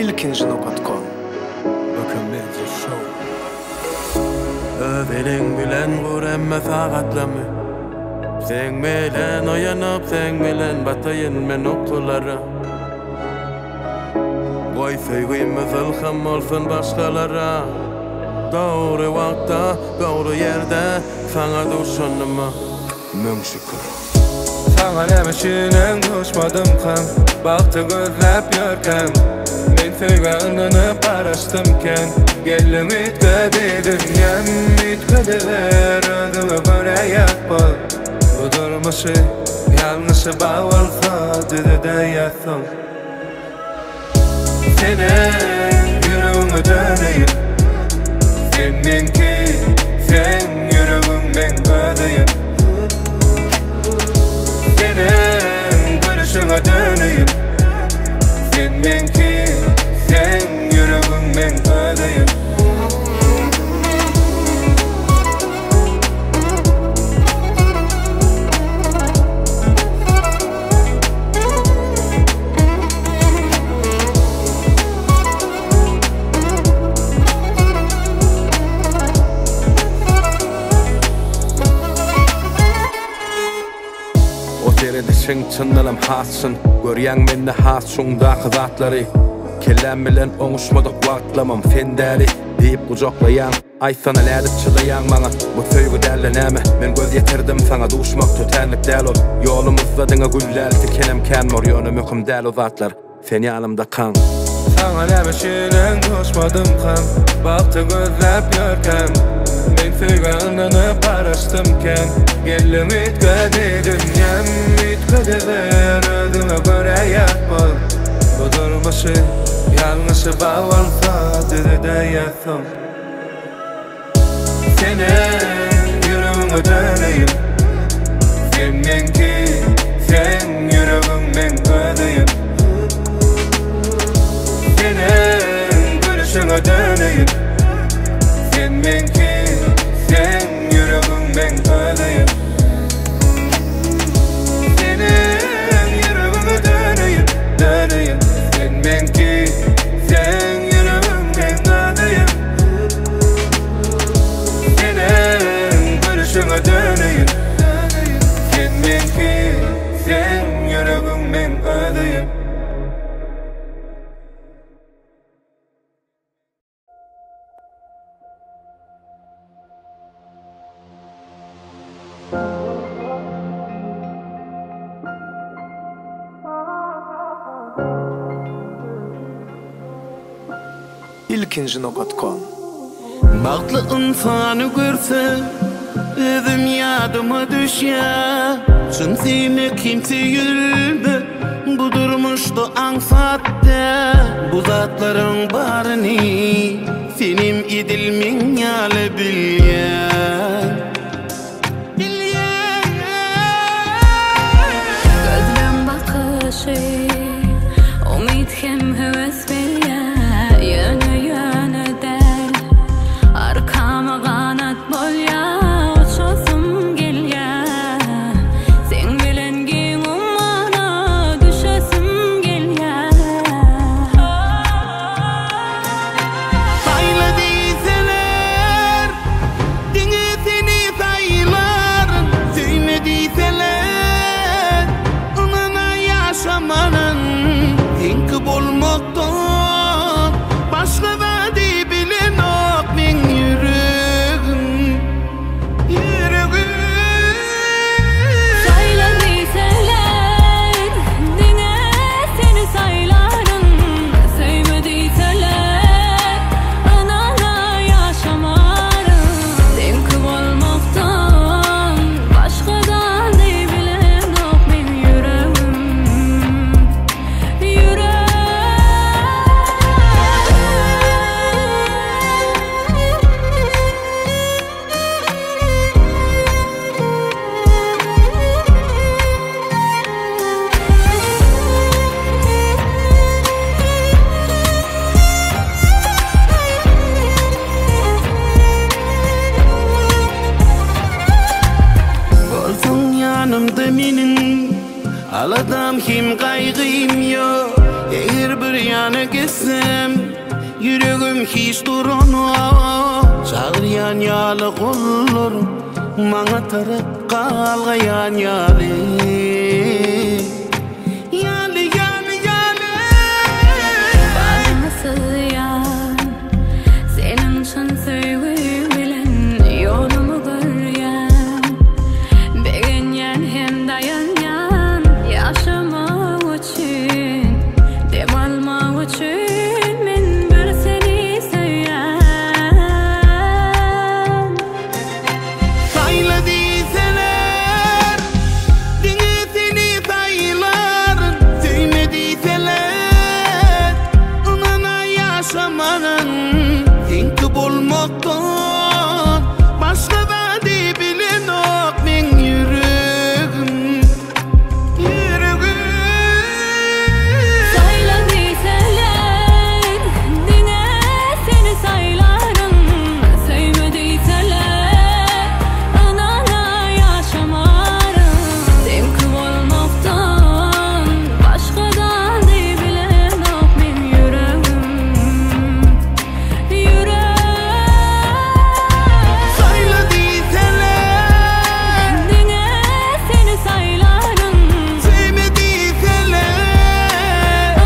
Ilkinji nokat kom. Böken Show. Öz eliň bilen gur emme sagatlamy. Seň bilen oýanyp, seň bilen bataýyn men ukulara. Goý söýgimiz ylham bolsun başgalara. Dogry wagtda, dogry ýerde saňa duşanyma müň şükür. Saňa näme üçinem duşmadymkam, Bagty gözläp ýörkäm. Men söýgä ynanyp garaşdym kän, Geldiň üýtgedi dünýäm. Üýtgediber özüňe görä ýapma Bu durmuşy, ýalňyşy bar bolsa düzedäýersiň. Senem ýüregiňe döneýin, Sen meňki, seň ýüregiň meň özüýin. Senem gülüşiňe döneýin, Sen meňki, seň ýüregiň meň özüýin. O seredişiň çyndanam has çyn. Görýäň mende has çuňdaky zatlary. Kelläm bilen oňuşmadyk wagtlamam sen däli diýip gujaklaýaň. Aýtsana nädip çydaýaň maňa, bu söýgi dälde näme? Men göz ýetirdim saňa duşmak tötänlik däl ol. Ýolumyzda diňe gül däl tikenem kän bor, ýöne möhüm däl o zatlar. Sen ýanymdakaň. Saňa näme üçinem duşmadymkam, Bagty gözläp ýörkäm. Men söýgä ynanyp garaşdym kän, Geldiň üýtgedi dünýäm. Üýtgediber özüňe görä ýapma Bu durmuşy, ýalňyşy bar bolsa düzedäýersiň. Senem ýüregiňe döneýin, Sen meňki, seň ýüregiň meň özüýin. Senem gülüşiňe döneýin, Sen meňki, seň ýüregiň meň özüýin. Senem ýüregiňe döneýin, döneýin. Sen meňki, seň ýüregiň meň özüýin. Senem gülüşiňe döneýin, Sen meňki, seň ýüregiň meň özüýin. Ilkinji nokat kom. Bagtly ynsany görse özüm ýadyma düşýär. Çyn söýmek hem söýülmek bu durmuşda aňsat däl. Bu zatlaryň baryny senem edil meň ýaly bilýän. Gözleň bakyşy umyt hem höwes berýär, Ýöne ýöne däl, arkama ganat bolýar, Uçasym gelýär, seň bilen giň ummana düşesim gelýär. Saýla diýseler, diňe seni saýlaryn. Söýme diýseler, ynana ýaşamaryn. Seňki bolmakdan başga zady bilenok meň ýüregim, ýüregim. Saýla diýseler, diňe seni saýlaryn. Söýme diýseler, ynana ýaşamaryn. Seňki bolmakdan başga zady bilenok meň ýüregim, ýüregim. Bolsaň ýanymda meniň, Aladam hem gaýgym ýok. Eger Her bir ýana gitsem, ýüregim hiç duranok. Çagyrýan ýaly gollaryň maňa tarap galgaýan ýaly. Ýaly, ýaly, ýaly. Baryňy syzýan Seniň çyn söýgüň bilen ýolumy görýän. Begenýän hem daýanýan ýaşamak üçin, dem almak üçin men bir seni söýýän. Saýla diýseler, diňe seni saýlaryn. Söýme diýseler, ynana ýaşamaryn. Seňki bolmakdan başga zady bilenok meň ýüregim, ýüregim. Saýla diýseler, diňe seni saýlaryn. Söýme diýseler, ynana ýaşamaryn. Seňki bolmakdan başga zady bilenok meň ýüregim, ýüregim. Saýla diýseler, Diňe seni saýlaryn. Söýme diýseler,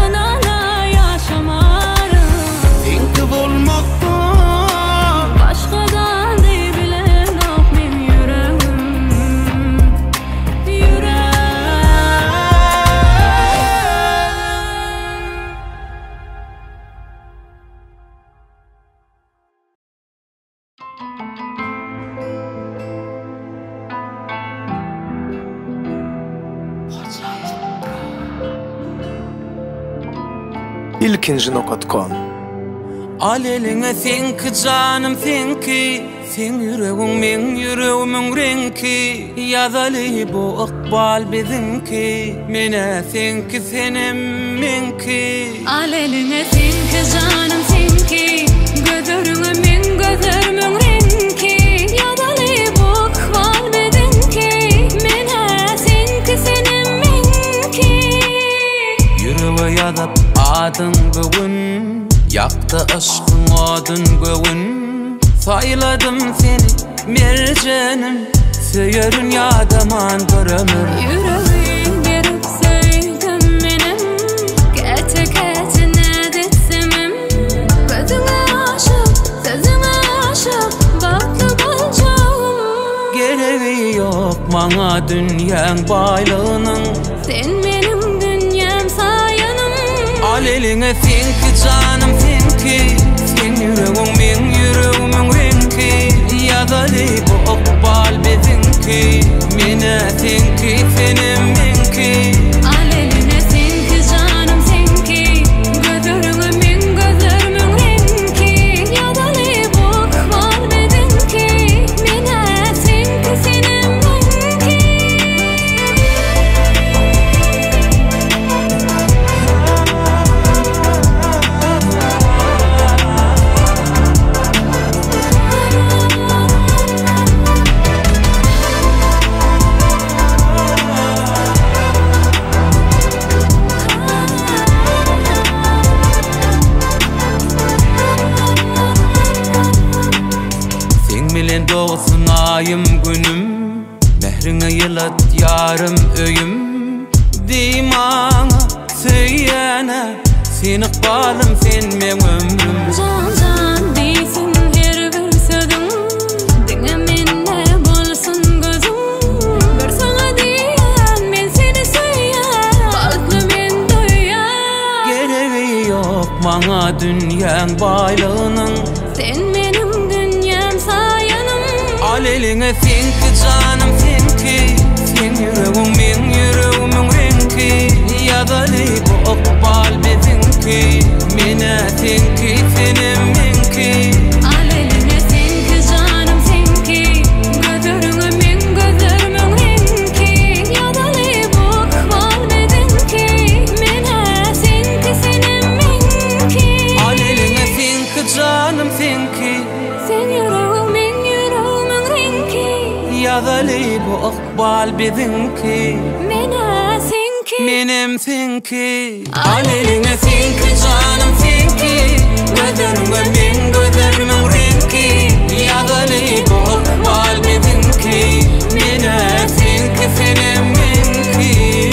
Ynana ýaşamaryn. Seňki bolmakdan Başga zady bilenok meň ýüregim, ýüregim. Ilkinji nokat kom. Al eliňe seňki janym seňki, Seň ýüregiň meň ýüregimiň reňki, Ýazaly bu ykbal biziňki, Menä seňki senem meňki. Al eliňe seňki janym seňki, Gözleriňe meň gözlerimiň reňki, Ýazaly bu ykbal biziňki, Menä seňki senem meňki. Ýürege ýazyp adyň bu gün, Ýakdy yşkyň odun göwün. Saýladym seni merjenim, Söýerin ýadaman bir ömür. Ýüregim berip söýdüm menem, Käte käte näz etsemem. Gözüňe aşyk, sözüňe aşyk, Bagtly boljagym. Geregi ýok maňa dünýäň baýlygynyň, Sen meniň dünýäm saýanym. Al eliňe seňki janym seňki, Seň ýüregiň meň ýüregimiň reňki, Ýazaly bu ykbal biziňki, Menä seňki senem meňki. Al eliňe seňki janym seňki, Gözleriňe meň gözlerimiň reňki, Ýazaly bu ykbal biziňki, Menä seňki senem meňki. Seň bilen dogsun aýym günüm, Mähriňe ýylat ýarym öýüm. Diý maňa söýýäne, Sen ykbalym sen meň ömrüm. Jan jan diýsin her bir sözüň, Diňe mende bolsun gözüň. Bir saňa diýýän men seni söýýän, Bagtly men duýýan. Geregi ýok maňa dünýäň baýlygynyň, Sen meniň dünýäm saýanym. Al eliňe seňki janym seňki, Seň ýüregiň meň ýüregimiň reňki, Ýazaly bu ykbal biziňki, Menä seňki senem meňki. Al eliňe seňki janym seňki, Gözleriňe meň gözlerimiň reňki, Ýazaly bu ykbal biziňki, Menä seňki senem meňki. Al eliňe seňki janym seňki, Seň ýüregiň meň ýüregimiň reňki, Ýazaly bu ykbal biziňki, Menä seňki. meňki. Menem seňki. Al eliňe seňki janym seňki. Gözleriňe meň gözlerimiň reňki. Ýazaly bu ykbal biziňki. Menä seňki senem meňki.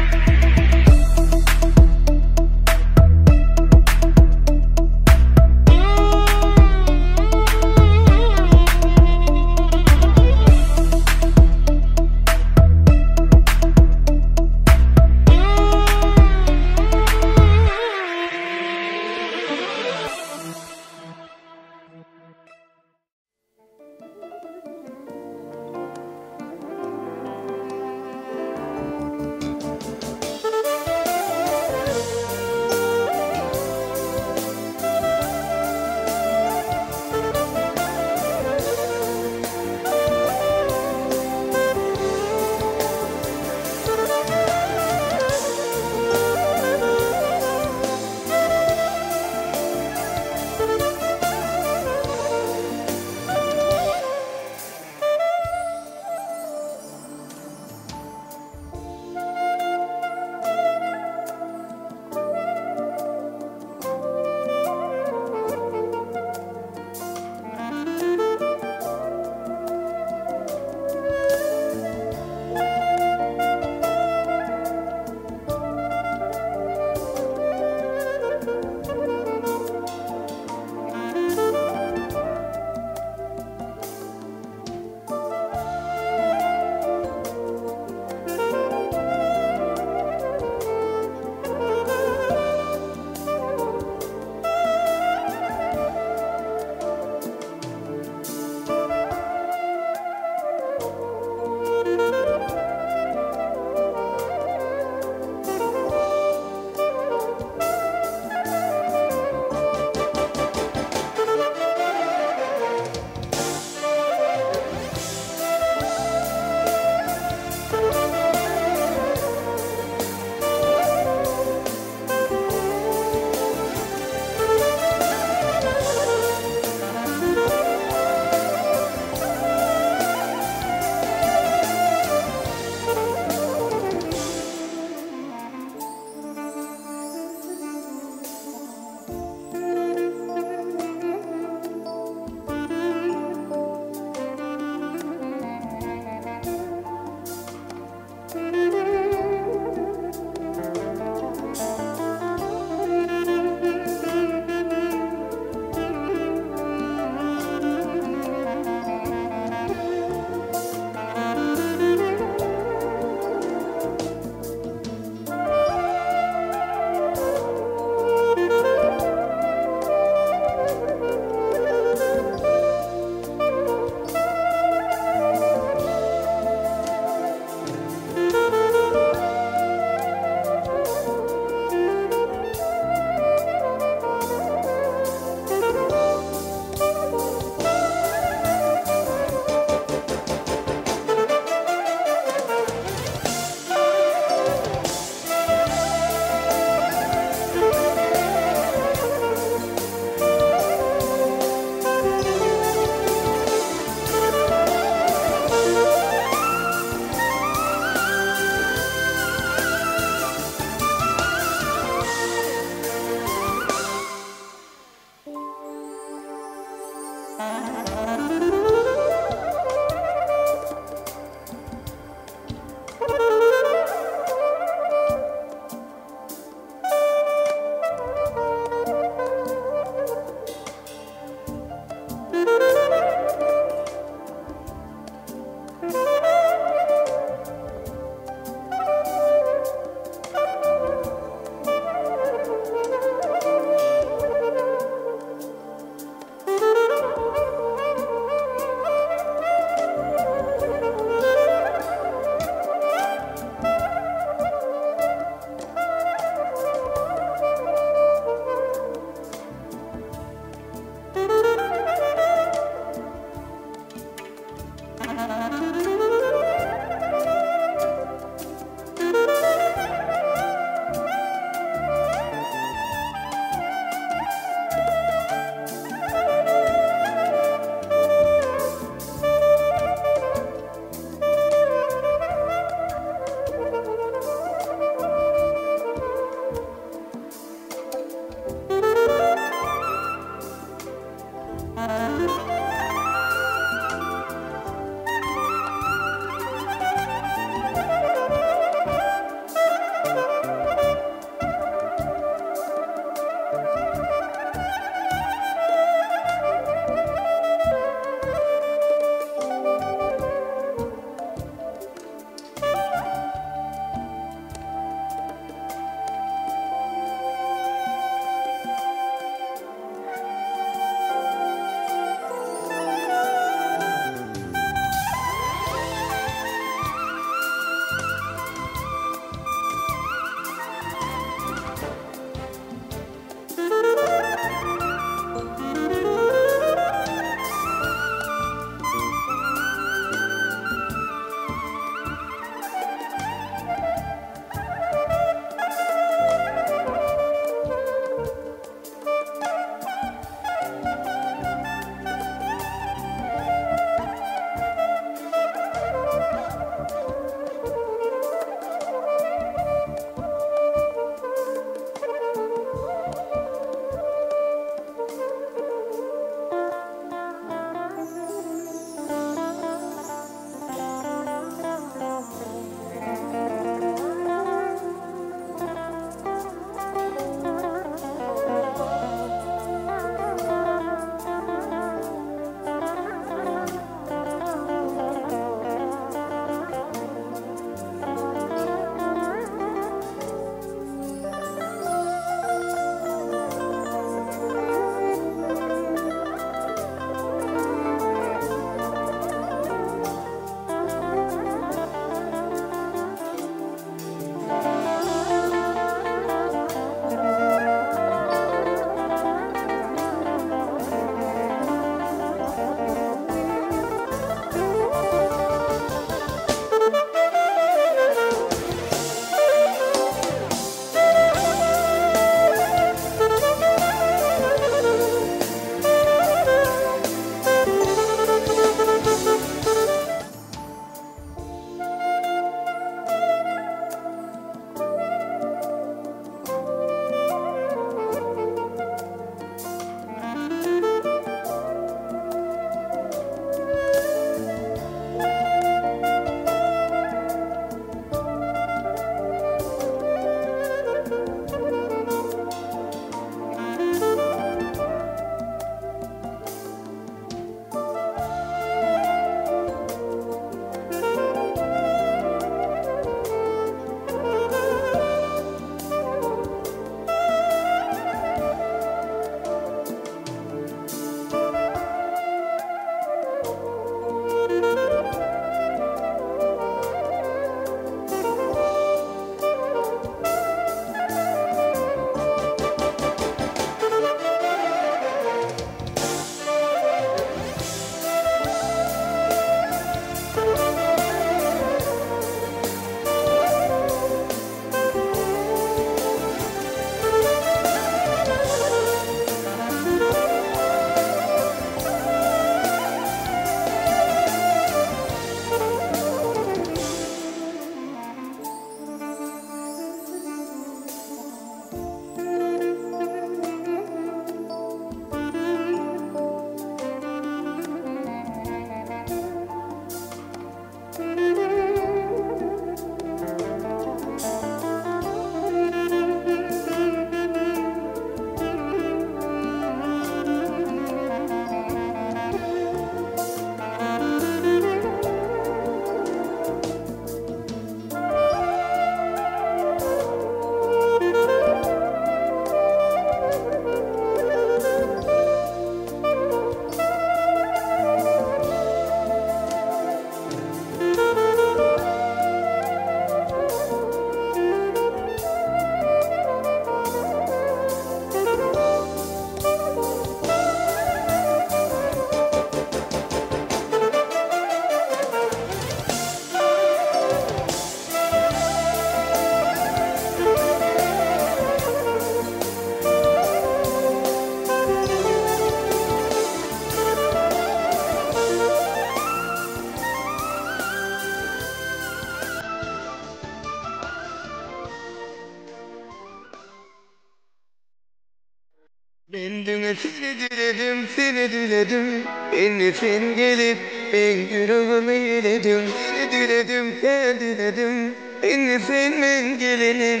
diledim, seni diledim Beni sen gelip ben yüreğimi iledin Seni diledim, sen diledim Beni sen ben gelinim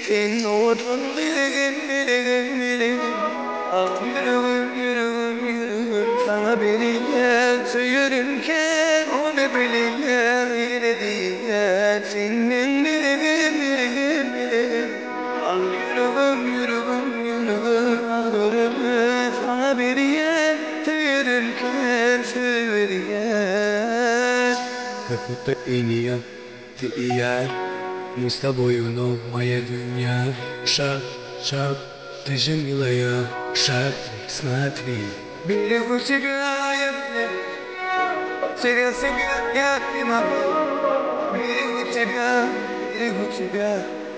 Sen oğudun biledim, biledim, biledim Ah yüreğim, yüreğim, yüreğim Sana bilinen söylerken Onu bilinen yine diyen Senin biledim, biledim, biledim Ah yüreğim, yüreğim, yüreğim Ah yüreğim sana bilinen Söylerken söyleyen Как будто и не я, ты и я Мы с тобою, но моя dünya Шаг, шаг, ты же милая Шаг, смотри Берегу тебя, я Терял себя, я не могу Берегу тебя, берегу тебя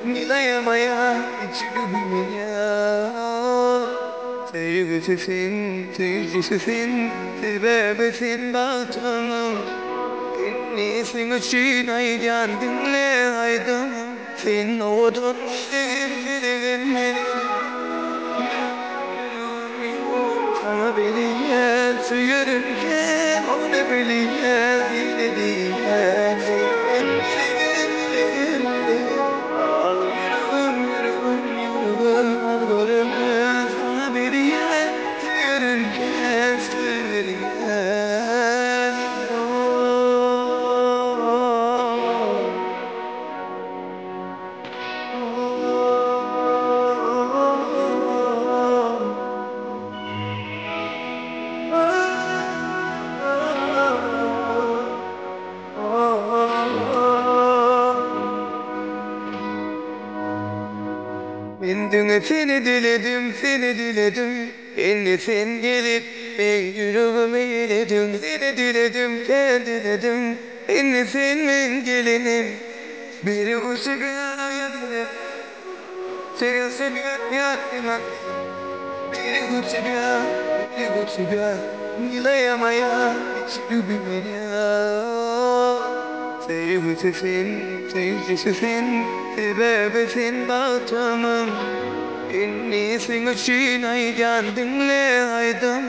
Милая моя, и люби меня Sevgisisin, sevgisisin Sebebisin bahtımın Dinlesin için aydan dinle aydan Sen oldun Sana bilinen söylerken Onu bilinen dinlediğin Al yürüğüm yürüğüm yürüğüm Al görümüm sana bilinen Söylerken söylerken Ben dün seni diledim, seni diledim Şimdi sen gelip ben yüreğimi iledin Seni diledim, sen diledim Şimdi sen ben gelinim Bir ışık Seni seviyorum, Берегу тебя, берегу тебя, милая моя, люби меня. Sevgisisin, sevgisisin, sebebisin bahtımın. Innisin için aydan dinle aydan.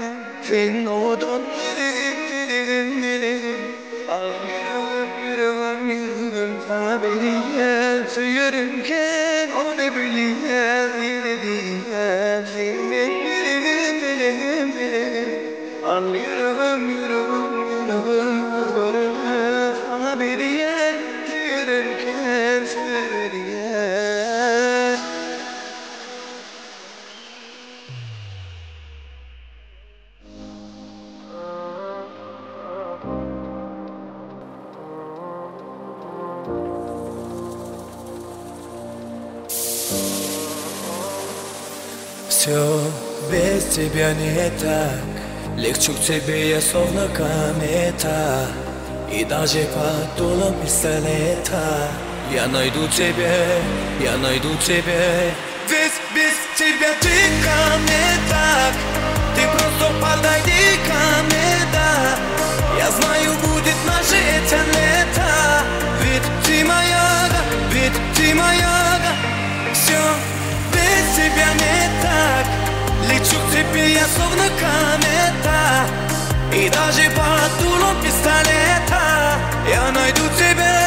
Sen oldun Al yürüğüm, yürüğüm, yürüğüm Sana beni söylerken Onu bilien, bilien Senin yüreğim, yüreğim, yüreğim Al yürüğüm, yürüğüm, yürüğüm Yürüğüm sana bilien Söylerken söyleyen Все без тебя не так Лечу к тебе я словно комета И даже под дулом пистолета Я найду тебя, я найду тебя Ведь без тебя ты ко мне так Ты просто подойди ко мне, да Я знаю, будет наше это лето Ведь ты моя, да, ведь ты моя, да Все без тебя не так Лечу к тебе я словно комета И даже под дулом пистолета Я найду тебя,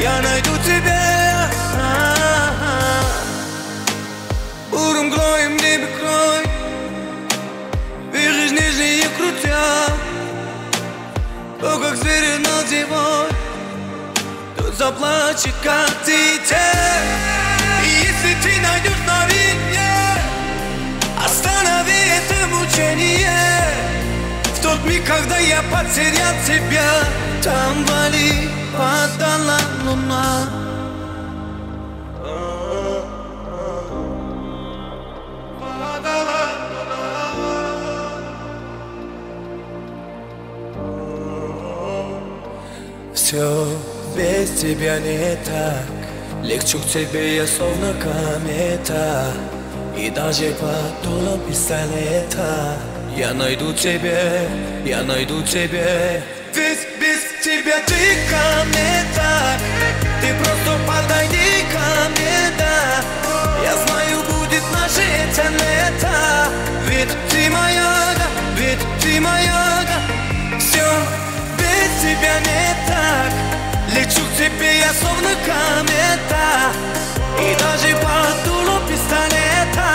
я найду тебя А-а-а. Бурым гроем небе крой Вижу нижние крутя То, как звери над зимой Тут заплачет, как дитя И если ты найдешь мгновение Останови это мучение В тот миг, когда я потерял тебя Там вали падала луна Падала Все без тебя не так Лечу к тебе я словно комета И даже под дулом пистолета Я найду тебя, я найду тебя Ведь без тебя ты ко мне так Ты просто подойди ко мне, да Я знаю, будет наше это лето Ведь ты моя, да, Ты моя, да Все без тебя не так Лечу к тебе я словно комета И даже под дуло пистолета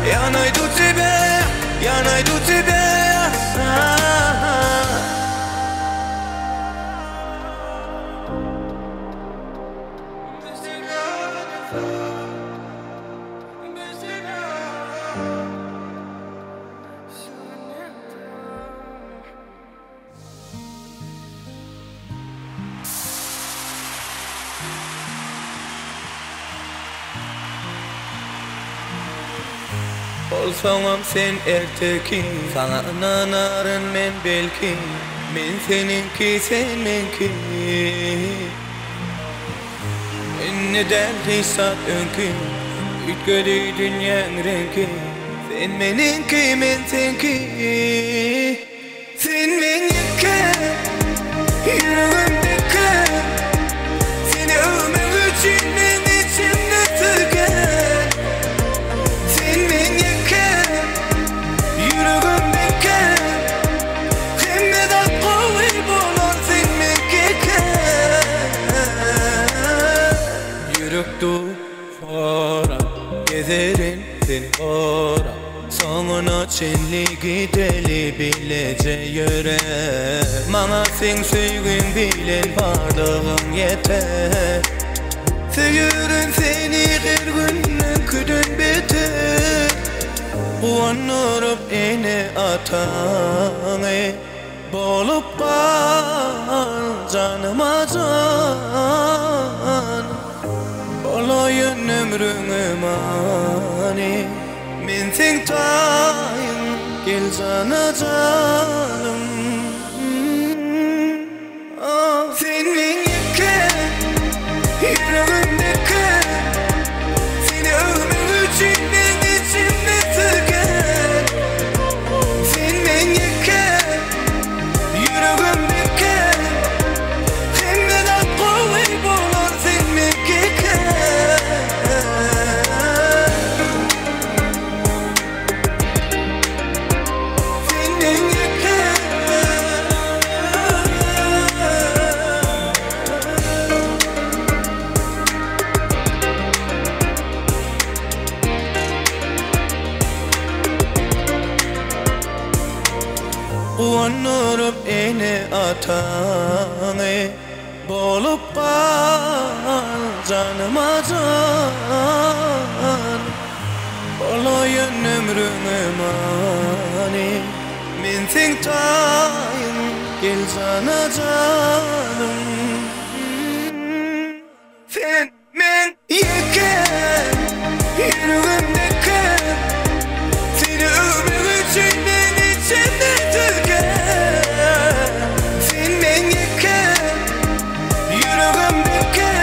Я найду тебя, я найду тебя А-а-а. Без тебя не так, без тебя Все не так Bolsaňam sen erteki Saňa ynanaryn men belki Men seniňki sen meňki Indi däl hiç zat öňki Üýtgedi dünýäň reňki Sen meniňki men seňki Sen meň ýeke Ýüregimdeki Seni öwmek üçin men içimde tüken Sen meň ýeke Ýüregimdeki Hemme zat gowy bolar sen meňki Ýürek duvara Gezerin seni gorap Soňuna çenli gideli bileje ýöre Maňa seň söýgüň bilen barlygyň ýeter Söýerin seni her gün öňküden beter Guwandyryp ene-ataňy Bolup gal janyma jan Bolaýyn ömrüňe many Men seň taýyň gel jana janym Sen meň ýeke ýüregimdeki Seni öwmek üçin men içimde tüken Sen meň ýeke ýüregimdeki Hemme zat gowy bolar sen meňkiki Sen meň ýeke Guwandyryp ene-ataňy Bolup gal janyma jan Bolaýyn ömrüňe many Men seň taýyň gel jana janym Sen meň ýeke ýüregimdeki Seni öwmek üçin men içimde tüken Sen meň ýeke ýüregimdeki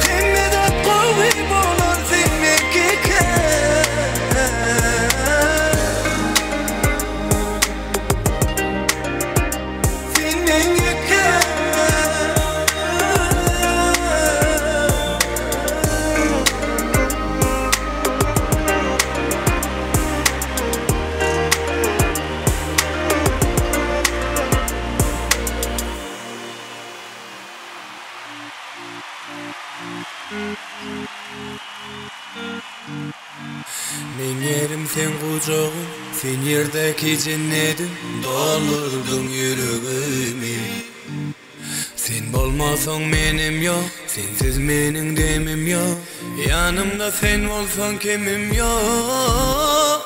Hemme zat gowy bolar sen meňkiki Sen meň ýeke Meň ýerim seň gujagyň, sen ýerdäki jennedim, Doldurdyň ýüregimi. Sen bolmasaň menem ýok, sensiz meniň demim ýok, Ýanymda sen bolsaň kemim ýok.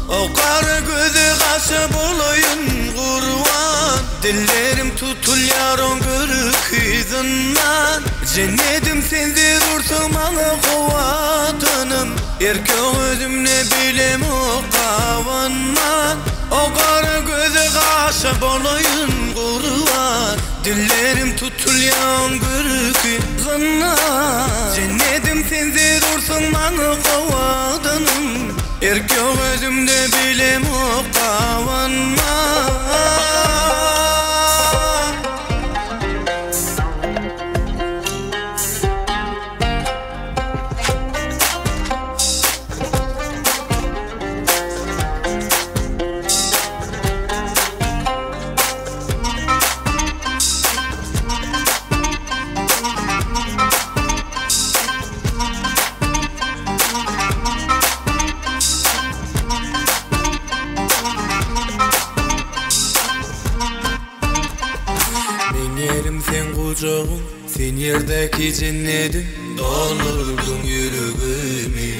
O gara göze gaşa bolaýyn gurban Dillerim tutulýar oň görki zyndan Jennedim sen zerursyň maňa howadanym Erkek özümde bilemok gabanman O gara göze gaşa bolaýyn gurban Dillerim tutulýar oň görki zyndan Jennedim sen zerursyň maňa howadanym Erk ýok özümde bilemok gabanman. gujagyň Sen ýerdäki jennedim Doldurdyň ýüregimi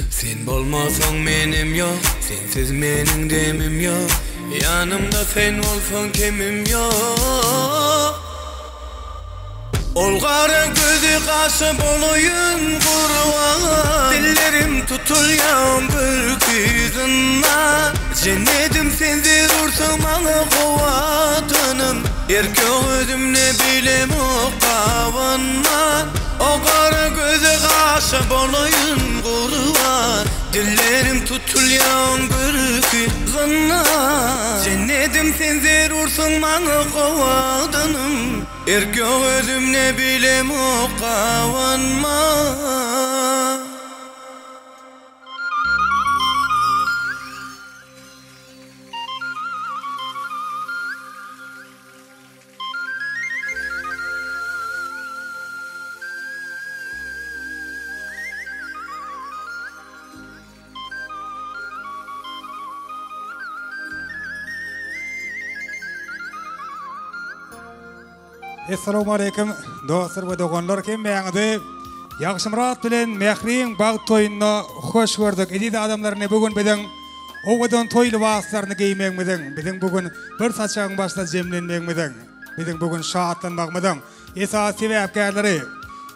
Sen bolmasaň menem ýok Sensiz meniň demim ýok Ýanymda sen bolsaň kemim ýok Ol gara gözi gaşa bolaýyn gurban Dillerim tutulýan gülki zyndan Jennedim sen zerursyň maňa howatynym Erkek özümde bilemok gabanman O gara gözi gaşa bolaýyn gurban Dillerim tutulýan gülki zyndan Jennedim sen zerursyň maňa howatynym Erk ýok özümde bilemok gabanma. Essalawmaleýkim dostlar we doganlar hemmäňizi Ýagşymyrat bilen Mähriň bagt toýunda hoş gördük. Eziz adamlar ine bu gün biziň owadan toý lybaslaryny geýmegimiziň, biziň bu gün bir saçagyň başyna jemlenmegimiziň, biziň bu gün şatlanmagymyzyň Esasy sebäpkärleri,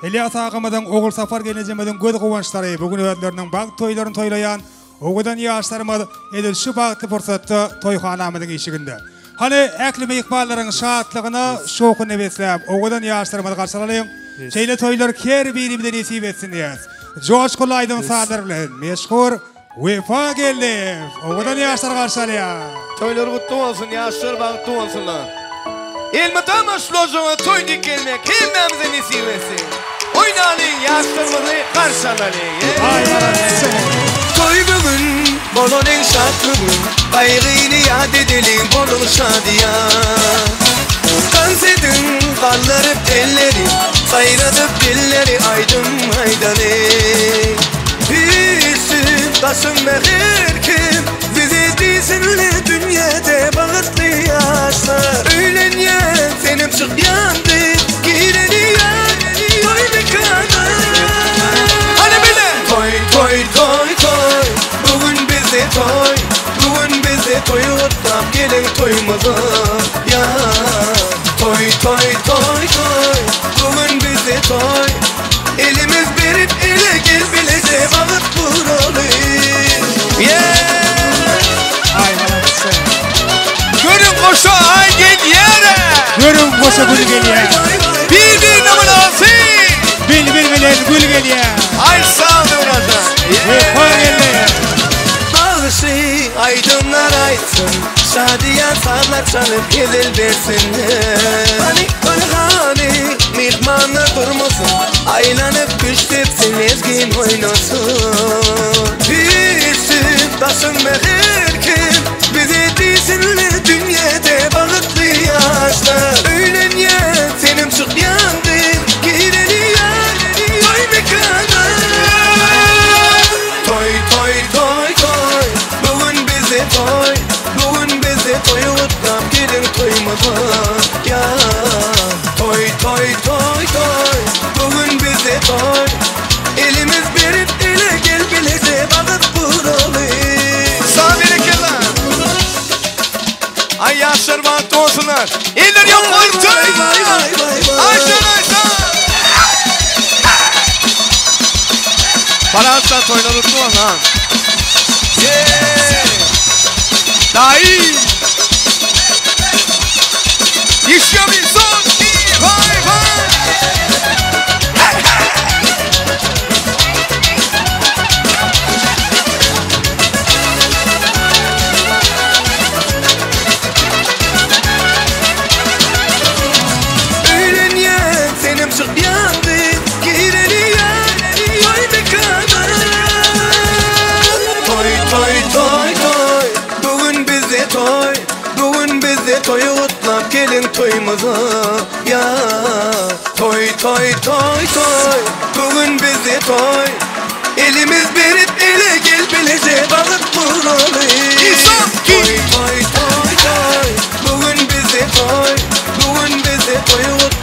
Elýas agamyzyň, Ogulsapar gelnejemiziň göz guwançlary, bu gün özleriniň bagt toýlaryny toýlaýan owadan ýaşlarymyz edil şu bagtly pursatda toýhanamyzyň işiginde. Hany, ähli myhmanlaryň şatlygyna şowhunyny besläp, owadan ýaşlarymyzy garşy alalyň! Şeýle toýlar her birimize nesip etsin diýýäs. Joşgunly aýdym-sazlar bilen meşhur Wepa Geldiýew owadan ýaşlary garşy alýar. Toýlar gutly bolsun ýaşlar bagtly bolsunlar. Elmydama şu ložaňa toý dik gelmek hemmämize nesip etsin. Oýnalyň ýaşlarymyzy garşy alalyň. Aý malades. Toý bu gün bolalyň şat bu gün Gaýgyny ýat edeliň boluň şadyýan Tans ediň galdyryp elleri Saýradyp dilleri aýdym aýdalyň Üýşsün daşynda her kim Bizi diýsinler dünýäde bagtly ýaşlar Öýlenýän senem çykýan gyz Gireliýän toý mekana Hany bile! Toý toý toý toý Bu gün bizde toý Bu gün bizde toý gutlap geliň toýumyza ýa Toý toý toý toý Bu gün bizde toý Elimiz berip ele gel bileje bagt guraly. Aý malades. Görüň goşa aý gelýär-ä! Görüň goşa gül gelýär. Bir birine mynasyp! Bilbil bilen gül gelýär. Aý sag Döwranjan. Wepa geldi. Bagşy aýdymlar aýtsyn, şadyýan sazlar çalyp hezil bersinler. Hany, hany, hany, myhmanlar durmasyn, aýlanyp küşt depsin, lezgin oýnasyn. Üýşsün daşynda her kim, bize diýsinler dünýäde bagtly ýaşlar. Öýlenýän senem çykýan gyz, gireli ýar, toý mekana. Toý toý toý toý Bu gün bizde toý Bu gün bizde toý gutlap geliň toýumyza ýa Toý toý toý toý Bu gün bizde toý Elimiz berip ele gel bileje bagyt guraly. Sag berekella. Aý ýaşlar bagtly bolsunlar. Eller ýokarda. Aýşan aýşan. Balansa toýlar gutly bolsun ha. Yeee. Daýy. Еще bir son. Vay vay. Öýlenýän senem çykýan gyz Gireli ýar toý mekana Toý toý toý toý Bu gün bizde toý Bu gün bizde toý gutlap geliň toýumyza ýa Toý toý toý toý Bu gün bizde toý Elimiz berip ele gel bileje bagyt guraly Toý toý toý toý Bu gün bizde toý Bu gün bizde toý gutlap.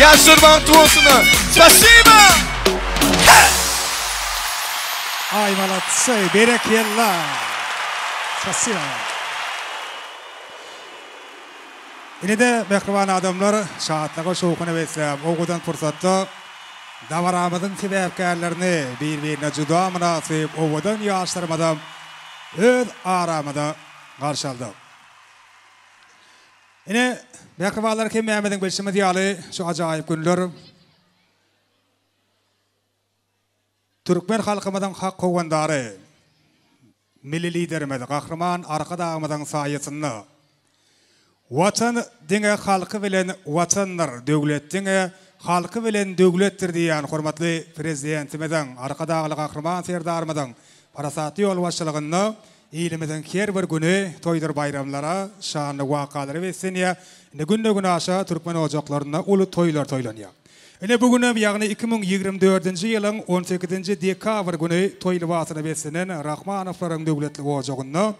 Ýaşlar bagtly bolsunlar. Spasiba! Aý malatsy, berekella. Spasiba. Ine-de mähriban adamlar, şatlyga şowhuna besläp, owadan pursatda dabaramyzyň sebäpkärlerini bir-birine juda mynasyp owadan ýaşlarymyzam öz aramyza garşy aldyk. Ine, mähribanlar hemmämiziň bilşimiz ýaly, şu ajaýyp günler türkmen halkymyzyň hak howandary, Milli Liderimiz Gahryman Arkadagymyzyň saýasynda Watan diňe halky bilen Watandyr, döwlet diňe halky bilen döwletdir diýýän hormatly Prezidentimiziň, Arkadagly Gahryman Serdarymyzyň parasatly ýolbaşçylygynda ilimiziň her bir güni toýdur baýramlara, şanly wakalara beslenýär. Indi günde-günaşa türkmen ojaklarynda uly toýlar toýlanýar. Ine bu günem, ýagny 2024-nji ýylyň on sekizinji dekabr güni toý lybasyna beslenen Rahmanowlaryň döwletli ojagynda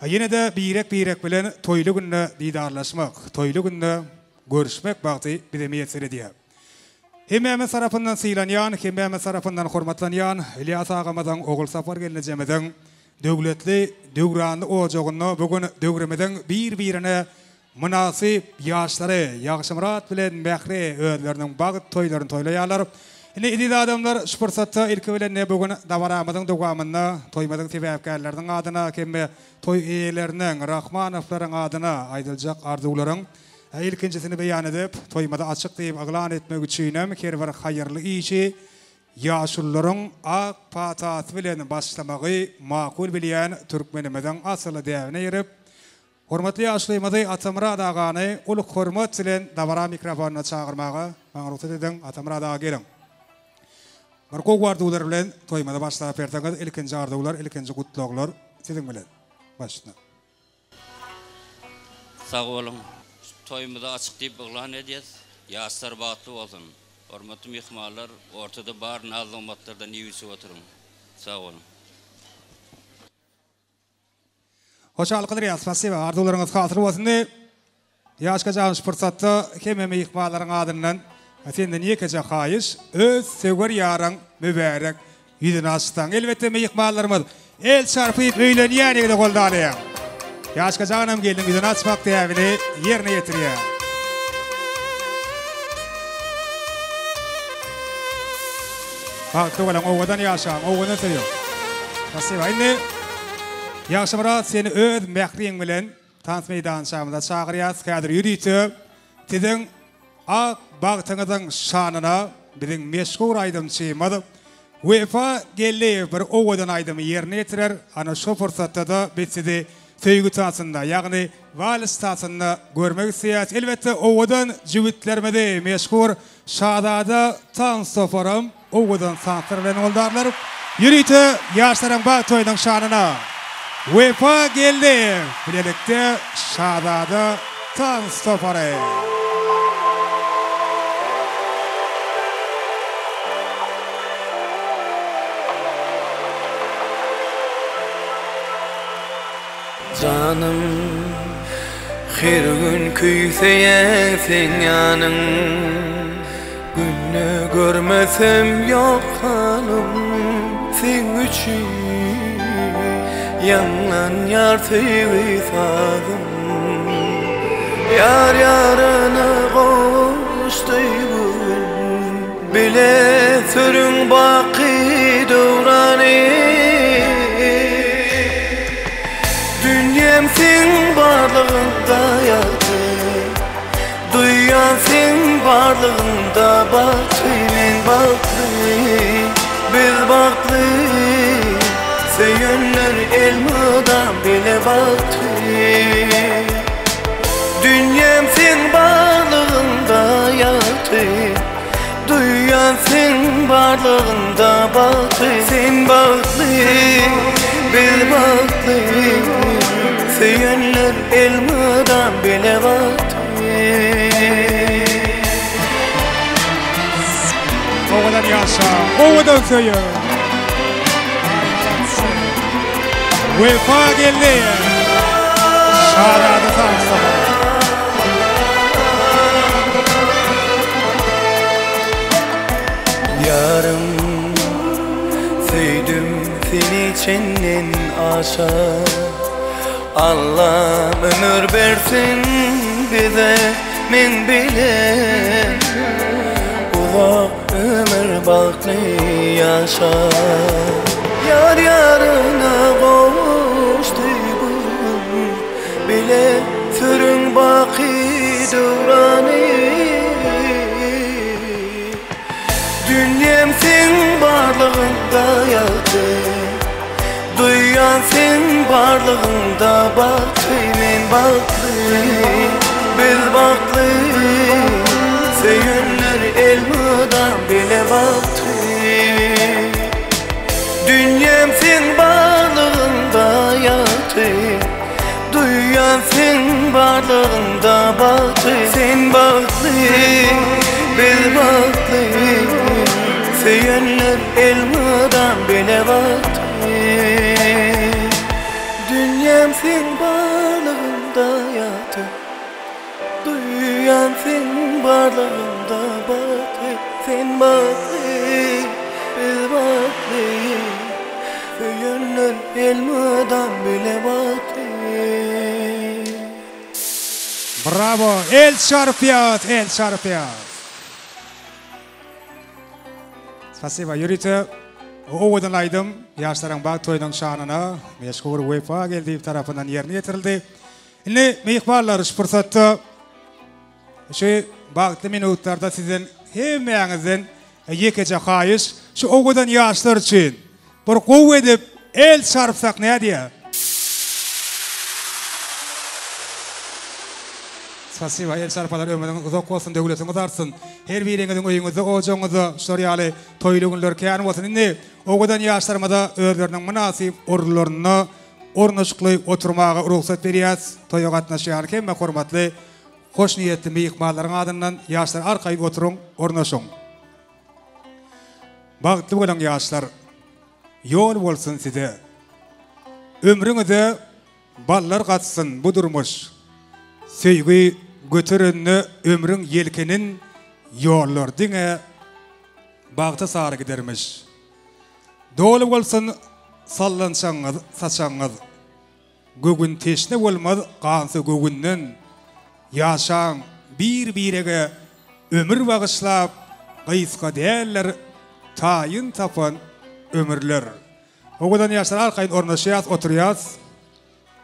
ýene-de birek-birek bilen toýly günde didarlaşmak, toýly günde görüşmek bagty bize miýesser edýär. Hemmämiz tarapyndan sylanýan, hemmämiz tarapyndan hormatlanýan Ylýas agamyzyň, Ogulsapar gelnejemiziň döwletli, döwranly ojagynda bu gün döwrümiziň bir-birine Mynasyp ýaşlary Ýagşymyrat bilen Mähri özleriniň bagt toýlaryny toýlaýarlar. Indi eziz adamlar şu pursatda ilki bilen bu gün dabaramyzyň dowamynda toýumyzyň sebäpkärleriniň adyna hem-de toý eýeleriniň Rahmanowlaryň adyna aýdyljak arzuwlaryň ilkinjisini beýan edip, toýumyzy açyk diýip yglan etmek üçinem her bir haýyrly işi ýaşulularyň ak patasy bilen başlamagy makul bilýän türkmenimiziň asyly däbine eýerip, Hormatly ýaşulymyzy Atamyrat agany uly hormat bilen dabara mikrofonyna çagyrmaga maňa rugsat ediň. Atamyrat aga geliň. Bir gowy arzuwlar bilen toýumyzy başlap berseňiz, ilkinji arzuwlar, ilkinji gutlaglar siziň bilen. Başla. Sag boluň. Toýumyzy açyk diýip yglan edýäs. Ýaşlar bagtly bolsun. Hormatly myhmanlar, ortada bar naz-nygmatlardan iýip-içip oturyň. Sag boluň. Hoşallyk bildirýäs spasiba arzuwlaryňyz hasyl bolsun diýip Ýaşka jan şu pursatda hemme myhmanlaryň adyndan senden ýekeje haýyş öz söwer ýaryň mübärek ýüzüni açsaň elbetde myhmanlarymyz el çarpyp öýlenýän ýigidi goldalyň Ýaşka janam gelniň ýüzüni açmak däbini ýerine ýetirýär. Bagtly boluň owadan ýaşaň owadan söýüň. Spasiba indi Ýagşymyrat seni öz mähriň bilen tans meýdançamyza çagyrýas. Häzir ýörite siziň ak bagtyňyzyň şanyna biziň meşhur aýdymçymyz Wepa Geldiýew bir owadan aýdymy ýerine ýetirer. Ana şo pursatda-da biz sizi söýgi tansynda, ýagny wals tansynda görmek isleýäs. Elbetde owadan jübütlerimizi meşhur Şazada tans toparam owadan tanslar bilen goldarlar. Ýörite ýaşlaryň bagt toýunyň şanyna Wepa Geldiýew bilelikde Şazada tans topary. Janym her gün küýseýän seň ýanyň Günde görmesem ýok halym seň üçin Ýaňlanýar söýgi sazym Ýar ýaryna gowuşdy bu gün Bile sürüň baky döwrany Dünýäm seň barlygyňda ýagty Duýýan seň barlygyňda bagty Men bagtly, biz bagtly Söýenler elmydam bile bagtly Dünýäm seň barlygyňda ýagty Duýýan seň barlygyňda bagty Sen bagtly, biz bagtly Söýenler elmydam bile bagtly Owadan ýaşa, owadan söýün. Wepa geldi. Şazada tans topary. Çenden aşa Allam ömür bersin bize Men bile Uzak ömür bagtly ýaşa Ýar ýaryna gowuşdy bu gün Bile sürüň baky döwrany Dünýäm seň barlygyňda ýagty Duýýan seň barlygyňda bagty Men bagtly, biz bagtly Söýenler elmydam bile bagtly Dünýäm seň barlygyňda ýagty Duýýan seň barlygyňda bagty Sen bagtly, biz bagtly Söýenler elmydam bile bagtly Dünýäm seň barlygyňda ýagty Duýýan seň barlygyňda bagty Sen bagtly, biz bagtly Söýenler elmydam bile bagtly. Bravo el çarpýas el çarpýas. Spasiba ýörite owadan aýdym ýaşlaryň bagt toýunyň şanyna meşhur Wepa Geldiýew tarapyndan ýerine ýetirildi. Indi myhmanlar şu pursatda şu bagtly minutlarda sizden hemmäňizden ýekeje haýyş şu owadan ýaşlar üçin bir gowy edip el çarpsak nädýä? Spasiba el çarpalar ömrüňiz uzak bolsun döwletiňiz artsyn her biriňiziň öýüňizde ojagyňyzda şular ýaly toýly günler kän bolsun indi owadan ýaşlarymyza özleriniň mynasyp orunlarynda Ornaşykly oturmaga rugsat berýäs. Toýa gatnaşýan hemme hormatly, hoşniýetli myhmanlaryň adyndan ýaşlar arkaýyn oturyň, ornaşyň. Bagtly boluň ýaşlar. Ýol bolsun size. Ömrüňize ballar gatsyn bu durmuş. Söýgi göterende ömrüň ýelkenin ýollar diňe bagta sary gidermiş. Doly bolsun sallançagyňyz, saçagyňyz. Göwün teşne bolmaz gansa göwünden. Ýaşaň bir-birege ömür bagyşlap, gysga däldir taýyn tapan ömürler. Owadan ýaşlar arkaýyn ornaşýas, oturýas.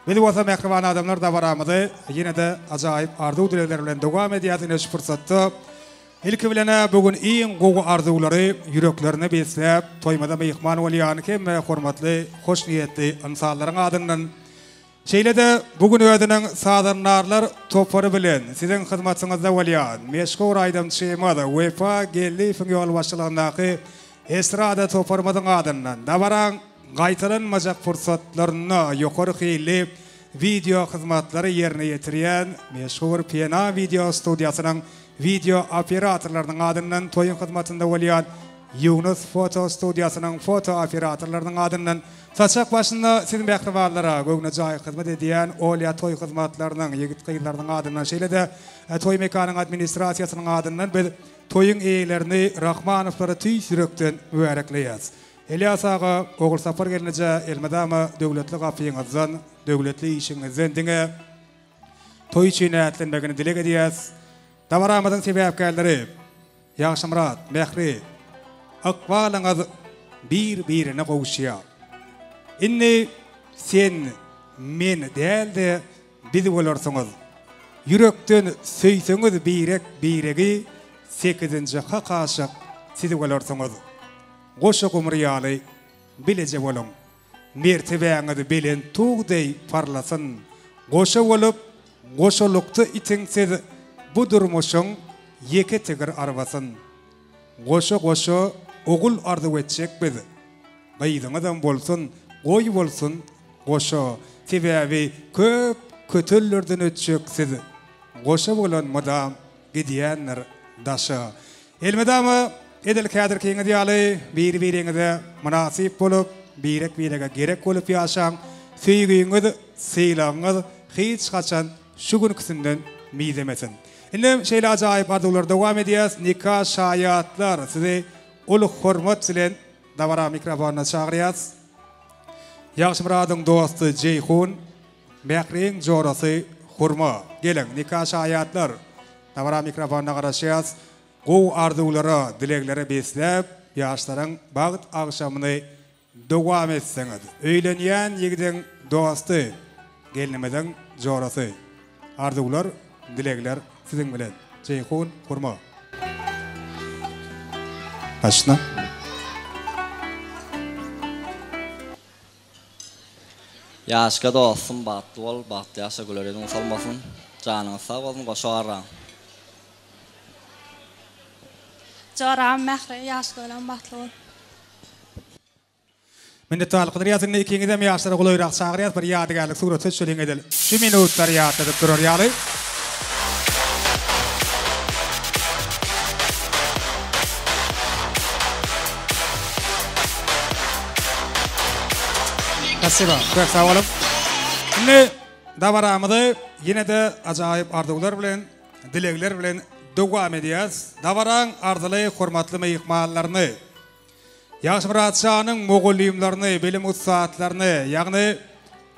Biz bolsa mähriban adamlar dabaramyzy ýene-de ajaýyp arzuw-dilegler bilen dowam edýäs ine şu pursatda. Ilki bilen-ä bu gün iň gowy arzuwlary ýüreklerine besläp, toýumyza myhman bolýan hemme hormatly, hoşniýetli ynsanlaryň adyndan, şeýle-de bu gün özüniň sazandarlar topary bilen siziň hyzmatyňyzda bolýan meşhur aýdymçymyz Wepa Geldiýewiň ýolbaşçylygyndaky estrada toparymyzyň adyndan dabaraň Gaýtalanmajak pursatlarynda ýokary hilli wideo hyzmatlary ýerine ýetirýän meşhur Pena wideo studiýasynyň wideo operatorlarynyň adyndan toýuň hyzmatynda bolýan Ýunus foto studiýasynyň foto operatorlarynyň adyndan saçak başynda siz mähribanlara göwnejaý hyzmat edýän Olýa toý hyzmatlarynyň ýigit-gyzlarynyň adyndan şeýle-de Toý mekanyň administrasiýasynyň adyndan biz toýuň eýelerini Rahmanowlary tüýs ýürekden mübärekleýäs. Elýas aga, Ogulsapar gelneje elmydama döwletli gapyňyzdan, döwletli işiňizden diňe toý üçin ätlenmegini dileg edýäs. Dabaramyzyň sebäpkärleri, Ýagşymyrat, Mähri, ykbalyňyz bir-birine gowuşýar. Indi sen, men däl-de, biz bolarsyňyz. Ýürekden söýseňiz birek-biregi, sekizinji hak aşyk siz bolarsyňyz. Goşa gumry ýaly bileje boluň. Mertebäňiz belent tug deý parlasyn. Goşa bolup, goşalykda itiň siz bu durmuşyň ýeke tigir arbasyn. Goşa-goşa ogul arzuw etjek biz. Gyzyňyzam bolsun, goý bolsun goşa. Sebäbi köp kötellerden ötjek siz. Goşa bolan mydam gidýändir daşa. Elmydama edil häzirkiňiz ýaly biri-biriňize mynasyp bolup, birek-birege gerek bolup ýaşaň. Söýgiňiz, sylagyňyz hiç haçan şu günküsinden mizemesin. Indem şeýle ajaýyp arzuwlary dowam edýäs. Nika şaýatlar sizi uly hormat bilen dabara mikrofonyna çagyrýas. Ýagşymyradyň dosty Jeýhun, Mähriň jorasy Hurma. Geliň, nika şaýatlar! Dabara mikrofonyna garaşýas. Gowy arzuwlara, dileglere besläp, ýaşlaryň bagt agşamyny dowam etseňiz. Öýlenýän ýigidiň dosty, gelnimiziň jorasy. Arzuwlar, dilegler siziň bilen. Jeýhun, Hurma. Başla. Ýaşka dostum bagtly bol bagtly ýaşa güler ýüzüň solmasyn janyňyz sag bolsun goşa garraň. Joram Mähri ýaşka bilen bagtly bol. Minnetdarlyk bildirýäs indi ikiňizem ýaşlara golaýrak çagyrýas bir ýadygärlik surata düşeliň edil şu minutlary ýatladyp durar ýaly. Spasiba köp sag boluň. Indi dabaramyzy ýene-de ajaýyp arzuwlar bilen dilegler bilen dowam edýäs. Dabaraň arzyly hormatly myhmanlaryny Ýagşymyrat şanyň mugallymlaryny, bilim ussatlaryny, ýagny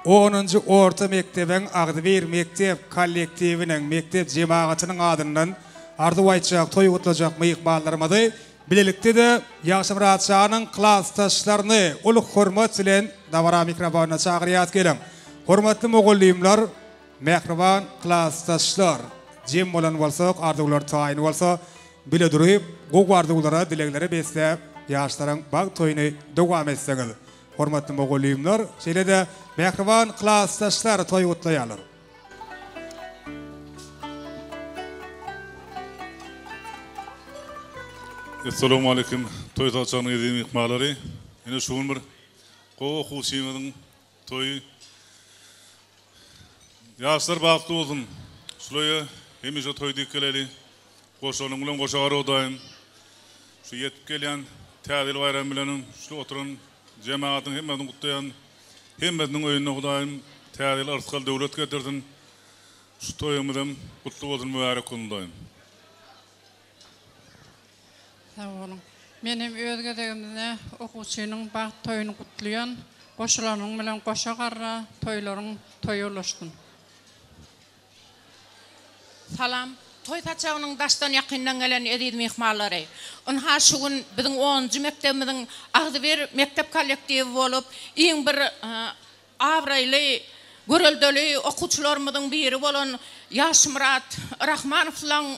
onunjy orta mekdebiň agzybir mekdep kollektiwiniň, mekdep jemagatynyň adyndan arzuw aýtjak, toý gutlajak myhmanlarymyzy, bilelikde-de Ýagşymyrat şanyň klasdaşlaryny uly hormat bilen dabara mikrofonyna çagyrýas. Geliň, hormatly mugallymlar, mähriban klasdaşlar, jem bolan bolsak, arzuwlar taýyn bolsa, Bile durup, gowy arzuwlara, dileglere besläp, ýaşlaryň bagt toýuny dowam etseňiz! Hormatly mugallymlar, şeýle-de mähriban klasdaşlar toý gutlaýarlar. Essalamualeýkum toý saçagynyň eziz myhmanlary. Ine şu gün bir gowy okuwçymyzyň toýy. Ýaşlar bagtly bolsun. Şulaýa hemişe toý diýip geleli. Goşanyň bilen goşa gar Hudaýym. Şu ýetip gelýän Täze ýyl baýramy bilenem şu oturan jemagatyň hemmesini gutlaýan. Hemmesiniň öýünde Hudaýym Täze ýyl yrsgal döwlet getirsin. Şu toýumyzam gutly bolsun mübärek bolsun Hudaýym. Sag boluň. Men hem öz gezegimde okuwçynyň bagt toýuny gutlaýan. Goşulanyň bilen goşa garra, toýlaryň toýa ulaşsyn. Salam, toý saçagynyň daşdan ýakyndan gelen eziz myhmanlary! Ynha şu gün biziň onunjy mekdebimiziň agzybir mekdep kollektiwi bolup, iň bir abraýly, göreldeli okuwçylarymyzyň biri bolan Ýagşymyrat Rahmanowlaň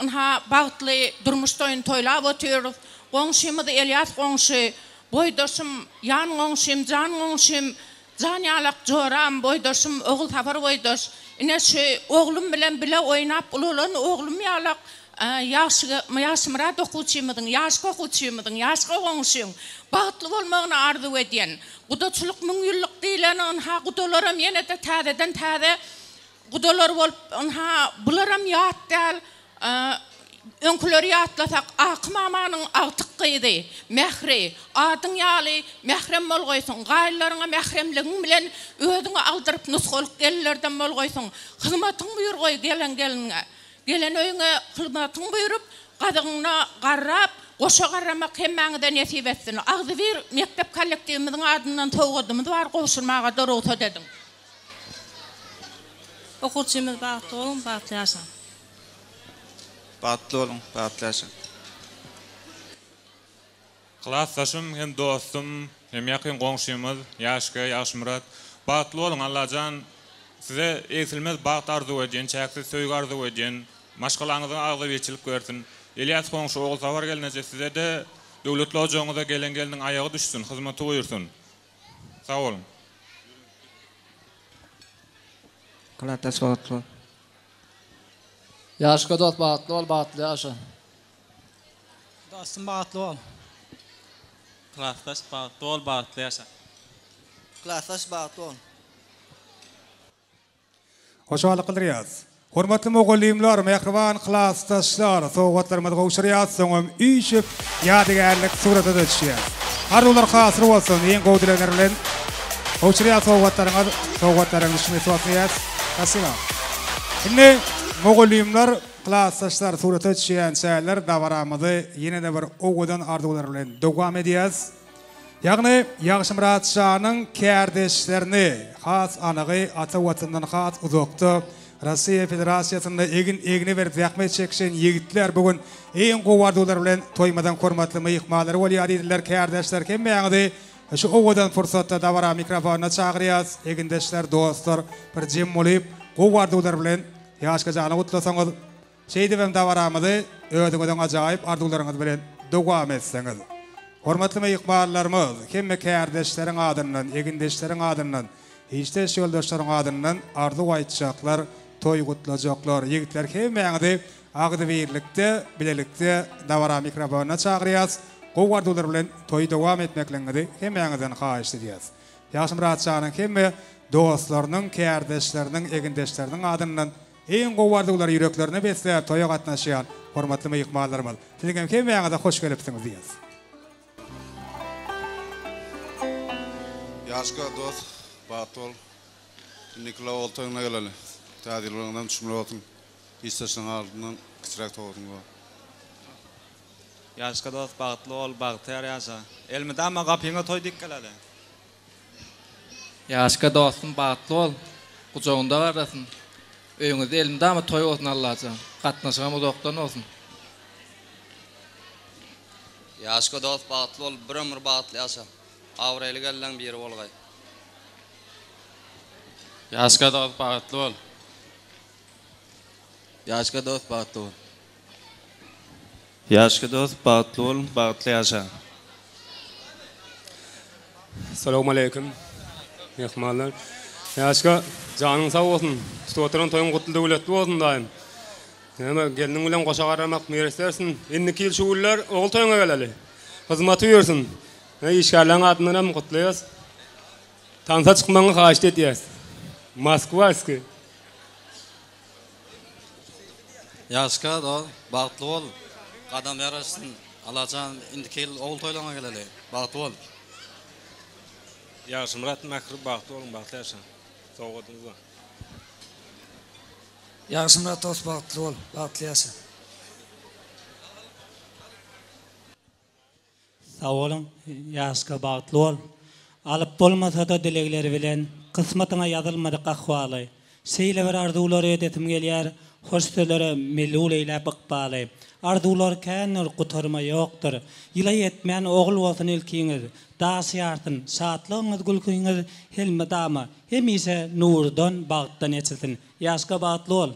Ynha, bagtly durmuş toýuny toýlap otyrys. Goňşymyz Elýas goňşy, boýdaşym, ýan goňşym, jan goňşym, jan ýalak joram, boýdaşym Ogulsapar boýdaş. Ine, şu oglum bilen bile oýnap ulalan oglum ýalak Ýagşy, Ýagşymyrat okuwçymyzyň, ýaşky okuwçymyzyň, ýaşky goňşyň bagtly bolmagyny arzuw edýän. Gudaçylyk müňýyllyk diýleni, ynha, gudalaram ýene-de täzeden-täze Gudalar bolup, ynha, bularam ýat däl. Öňküleri ýatlasak, Aky mamanyň agtyk gyzy, Mähri, adyň ýaly mährem bolgaýsyň, gaýynlaryňa mähremligiň bilen özüňi aldyryp nusgalyk gelinlerden bolgaýsyň. Hyzmatyň buýurgaý gelen gelniňe. Gelen öýüňe hyzmatyň buýrup, gazygyňda garrap, goşa garramak hemmäňize nesip etsin. Agzybir mekdep kollektiwimiziň adyndan sowgadymyz bar, gowşurmaga-da rugsat ediň. Okuwçymyz bagtly boluň bagtly ýaşaň. Bagtly boluň bagtly ýaşaň. Klasdaşym hem dostum hem ýakyn goňşymyz Ýaşke Ýagşymyrat bagtly boluň Allajan size egsilmez bagt arzuw edýän çäksiz söýgi arzuw edýän maşgalaňyza agzybirçilik bersin Elýas goňşy Ogulsapar gelneje sizede döwletli ojagyňyza gelen gelniň aýagy düşsün hyzmaty buýursyn Sag boluň. Klasdaş bagtly bol. Ýaşka dost bagtly bol bagtly ýaşa. Dostum bagtly bol. Klasdaş bagtly bol bagtly ýaşa. Klasdaş bagtly bol. Hoşallyk bildirýäris. Hormatly mugallymlar, mähriban klasdaşlar, sowgatlarymyzy gowşurýas, soňam üýşüp ýadygärlik surata-da düşýäs. Arzuwlar hasyl bolsun, iň gowy dilegler bilen gowşurýas sowgatlaryňyz, sowgatlaryň düşmesi bolsun diýýäs. Spasiba. Indi mugallymlar, klasdaşlar surata düşýänçäler dabaramyzy ýene-de bir owadan arzuwlar bilen dowam edýäs. Ýagny Ýagşymyrat şanyň kärdeşlerini, has anygy ata Watandan has uzakda, Russiýa Federasiýasynda egin-egne berip zähmet çekişen ýigitler bu gün iň gowy arzuwlar bilen toýumyzyň hormatly myhmanlary bolýar diýdiler. Kärdeşler hemmäňizi şu owadan pursatda dabara mikrofonyna çagyrýas. Egindeşler, dostlar bir jem bolup, gowy arzuwlar bilen Ýaşka jany gutlasaňyz, Şeýdibem dabaramyzy özüňiziň ajaýyp arzuwlaryňyz bilen dowam etseňiz. Hormatly myhmanlarymyz, hemme kärdeşleriň adyndan, egindeşleriň adyndan, işdeş ýoldaşlaryň adyndan arzuw aýtjaklar, toý gutlajaklar, ýigitler hemmäňizi agzybirlikde, bilelikde dabara mikrofonyna çagyrýas, gowy arzuwlar bilen toýy dowam etmekligiňizi hemmäňizden haýyşt edýäs. Ýagşymyrat janyň hemme dostlarynyň, kärdeşleriniň, egindeşleriniň adyndan Iň gowy arzuwlary ýüreklerine besläp toýa gatnaşýan hormatly myhmanlarymyz, siziň hem hemmäňize hoş gelipsiňiz diýýäs. Ýaşka dost bagtly bol. Indiki ýyla ogul toýuňda geleli. Täze ýyl bilen düşümli bolsun. Işdeşligiň ardyndan kiçiräk sowgadyň bar. Ýaşka dost bagtly bol, bagtyýar ýaşa. Elmydama gapyňa toý dik geleli. Ýaşka dostum bagtly bol gujagyňda garrasyn öýüňizde elmydama toý bolsun Allajan gatnaşygam uzakdan bolsun. Ýaşka dost bagtly bol bir ömür bagtly ýaşa abraýly gelleň biri bolgaý. Ýaşka dost bagtly bol. Ýaşka dost bagtly bol. Ýaşka dost bagtly bol bagtly ýaşa. Salowmaleýkim myhmanlar. Ýaşka janyň sag bolsun. Tutup oturan toýuň gutly döwletli bolsun daýym. Näme gelniň bilen goşa garramak miýessersin. Indiki ýyl şu günler ogul toýuňa geleli. Hyzmaty buýursyn. Işgärleriň adyndan hem gutlaýas. Tansa çykmagyňy haýyşt edýäs. Moskwaski. Ýaşka dos bagtly bol gadam ýaraşsyn Allajan indiki ýyl ogul toýlaňa geleli bagtly bol. Ýagşymyrat Mähri bagtly boluň bagtly ýaşaň sowgadyňyz bar. Ýagşymyrat dos bagtly bol bagtly ýaşa. Sag boluň Ýaşka bagtly bol. Alyp bolmasada dilegler bilen kysmatyňa ýazylmadyk ahwaly. Şeýle bir arzuwlary edesim gelýär hoş sözlere melul eýläp ykbaly. Arzuwlar kändir gutarma ýokdur. Ýyla ýetmän ogul bolsun ilkiňiz. Daş ýarsyn şatlygyňyz gülkiňiz elmydama hemişe nurdan bagtdan eçilsin. Ýaşka bagtly bol.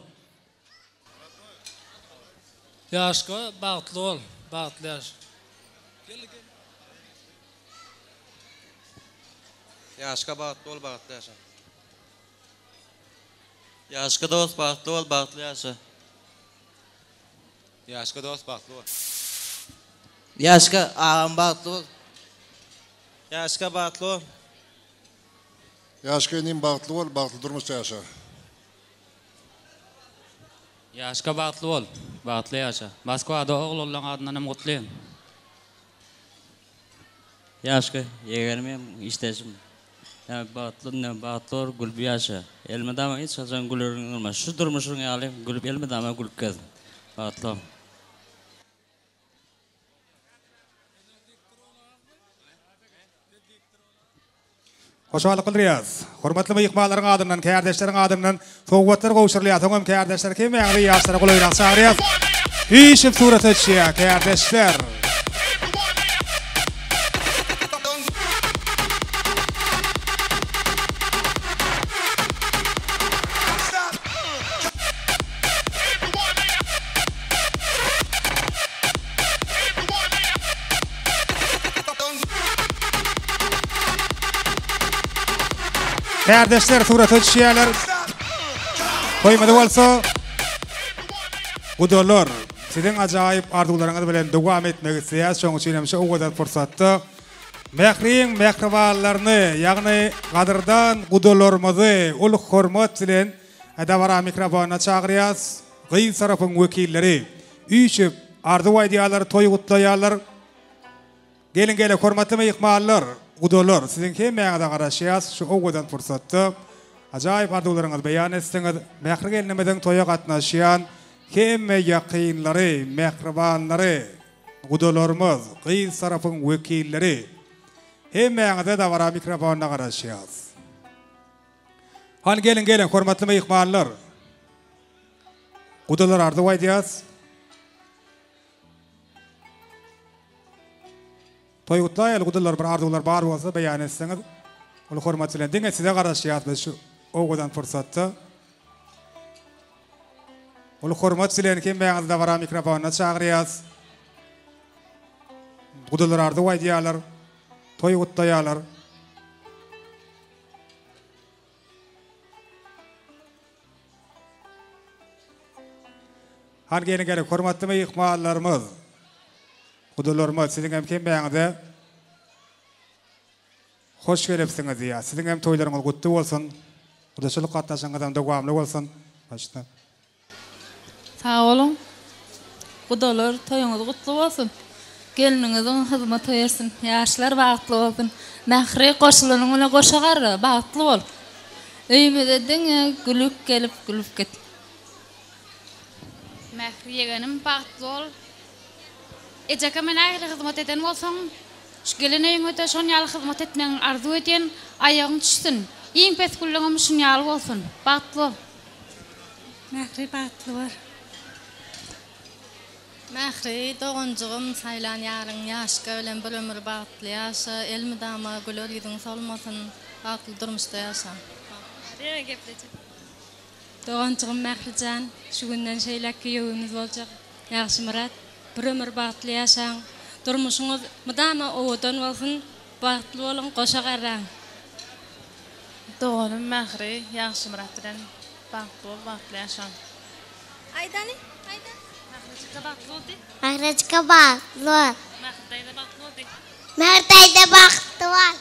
Ýaşka bagtly bol, bagtly ýaş. Ýaşka bagtly bol bagtly ýaşa. Ýaşka dost bagtly bol bagtly ýaşa. Ýaşka dost bagtly bol. Ýaşka agam bagtly bol. Ýaşka bagtly bol. Ýaşka inim bagtly bol bagtly durmuşda ýaşa. Ýaşka bagtly bol, bagtly ýaşa. Moskwada oglanlaň adyndan hem gutlaýan. Ýaşka ýegenim hem işdeşim. Ýa bagtly indi bagtly bol gülüp ýaşa. Elmydama hiç haçan güleriň bolmaz. Şu durmuşyň ýaly gülüp elmydama gülüp gez. Bagtly bol. Hoşallyk bildirýäris. Hormatly myhmanlaryň adyndan, kärdeşleriň adyndan sowgatlar gowşurylýar. Soň hem kärdeşler hemmäňizi ýaşlara golaýrak çagyrýas. Üýşüp surata düşýär kärdeşler. Kärdeşler surata düşýärler. Toýumyzy bolsa gudalar siziň ajaýyp arzuwlaryňyz bilen dowam etmek isleýäris. Şonuň üçin hem şu owadan pursatda Mähriň mähribanlaryny, ýagny gadyrdan gudalarymyzy uly hormat bilen dabara mikrofonyna çagyrýas. Gyz tarapyň wekilleri üýşüp arzuw aýdýarlar, toý gutlaýarlar. Geliň gele hormatly myhmanlar, gudalar siziň hemmäňize garaşýas şu owadan pursatda ajaýyp arzuwlaryňyzy beýan etseňiz Mähri gelnimiziň toýa gatnaşýan hemme ýakynlary, mähribanlary, gudalarymyz, gyz tarapyň wekilleri. Hemmäňize dabara mikrofonyna garaşýas. Hany geliň geliň hormatly myhmanlar. Gudalar arzuw aýdýas. Toý gutlaýaly gudalar bir arzuwlar bar bolsa beýan etseňiz uly hormat bilen diňe size garaşýas biz şu owadan pursatda. Uly hormat bilen hemmäňizi dabara mikrofonyna çagyrýas. Gudalar arzuw aýdýarlar, toý gutlaýarlar. Hany geliň geliň hormatly myhmanlarymyz. Gudalarymyz siziň hem hemmäňize hoş gelipsiňiz diýýär. Siziň hem toýlaryňyz gutly bolsun. Gudaçylyk gatnaşygyňyzam dowamly bolsun. Başda. Sag boluň. Gudalar toýuňyz gutly bolsun. Gelniňiziň hyzmaty bersin. Ýaşlar bagtly bolsun. Mähri goşulanyň bilen goşa garra, bagtly bol. Öýümize diňe gülüp gelip gülüp git. Mähri ýegenim bagtly bol. Ejekeme nähili hyzmat eden bolsaň, şu gelen öýüňede şon ýaly hyzmat etmegiňi arzuw edýän, aýagyň düşsün. Iň pes günleňem şun ýaly bolsun. Bagtly bol. Mähri bagtly bol. Mähri doganjygym saýlan ýaryň Ýaşka bilen bir ömür bagtly ýaşa elmydama güler ýüzüň solmasyn bagtly durmuşda ýaşa. Ýene geplejek. Doganjygym Mährijan şu günden şeýläk giýewimiz boljak Ýagşymyrat bir ömür bagtly ýaşaň durmuşyňyz mydama owadan bolsun bagtly boluň goşa garraň. Doganym Mähri Ýagşymyrat bilen bagtly bol bagtly ýaşaň. Aýdany aýda. Mährijika bagtly bol diý. Mährijika bagtly bol. Mähri daýza bagtly bol diý. Mähri daýza bagtly bol.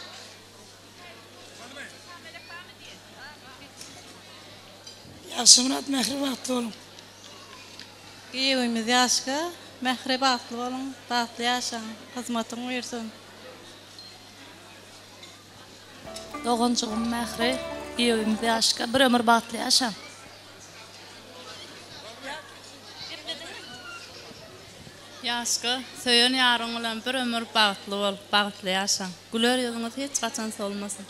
Ýagşymyrat Mähri bagtly boluň. Giýewimiz Ýaşka, Mähri bagtly boluň, bagtly ýaşaň, hyzmatyň buýursyn. Doganjygym Mähri, giýewimiz Ýaşka, bir ömür bagtly ýaşaň. Ýaşka, söýen ýaryň bilen bir ömür bagtly bol, bagtly ýaşaň. Güler ýüzüňiz hiç haçan solmasyn.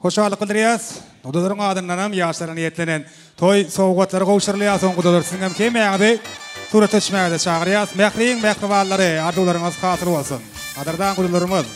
Hoşallyk bildirýäs. Gudalaryň adyndanam ýaşlara niýetlenen toý sowgatlary gowşurylýar. Soň gudalar siziň hem hemmäňizi surata düşmäge-de çagyrýas. Mähriň mähribanlary, arzuwlaryňyz hasyl bolsun. Gadyrdan gudalarymyz!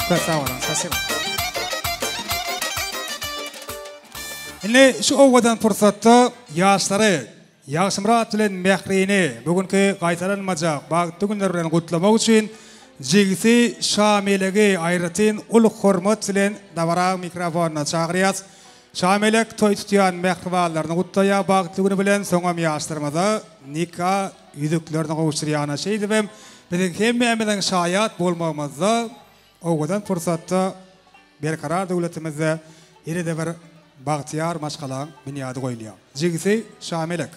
Köp sag boluň, spasiba. Indi şu owadan pursatda ýaşlary Ýagşymyrat bilen Mährini bu günki gaýtalanmajak bagtly günler bilen gutlamak üçin jigisi Şamelegi aýratyn uly hormat bilen dabara mikrofonyna çagyrýas. Şamelek toý tutýan mähribanlaryny gutlaýar bagtly güni bilen, soňam ýaşlarymyza nika ýüzüklerini gowşurýana şeýdibem biziň hemmämiziň şaýat bolmagymyzda Owadan pursatda Berkarar döwletimizde ýene-de bir bagtyýar maşgalaň binýady goýulýar. Jigisi Şamelek.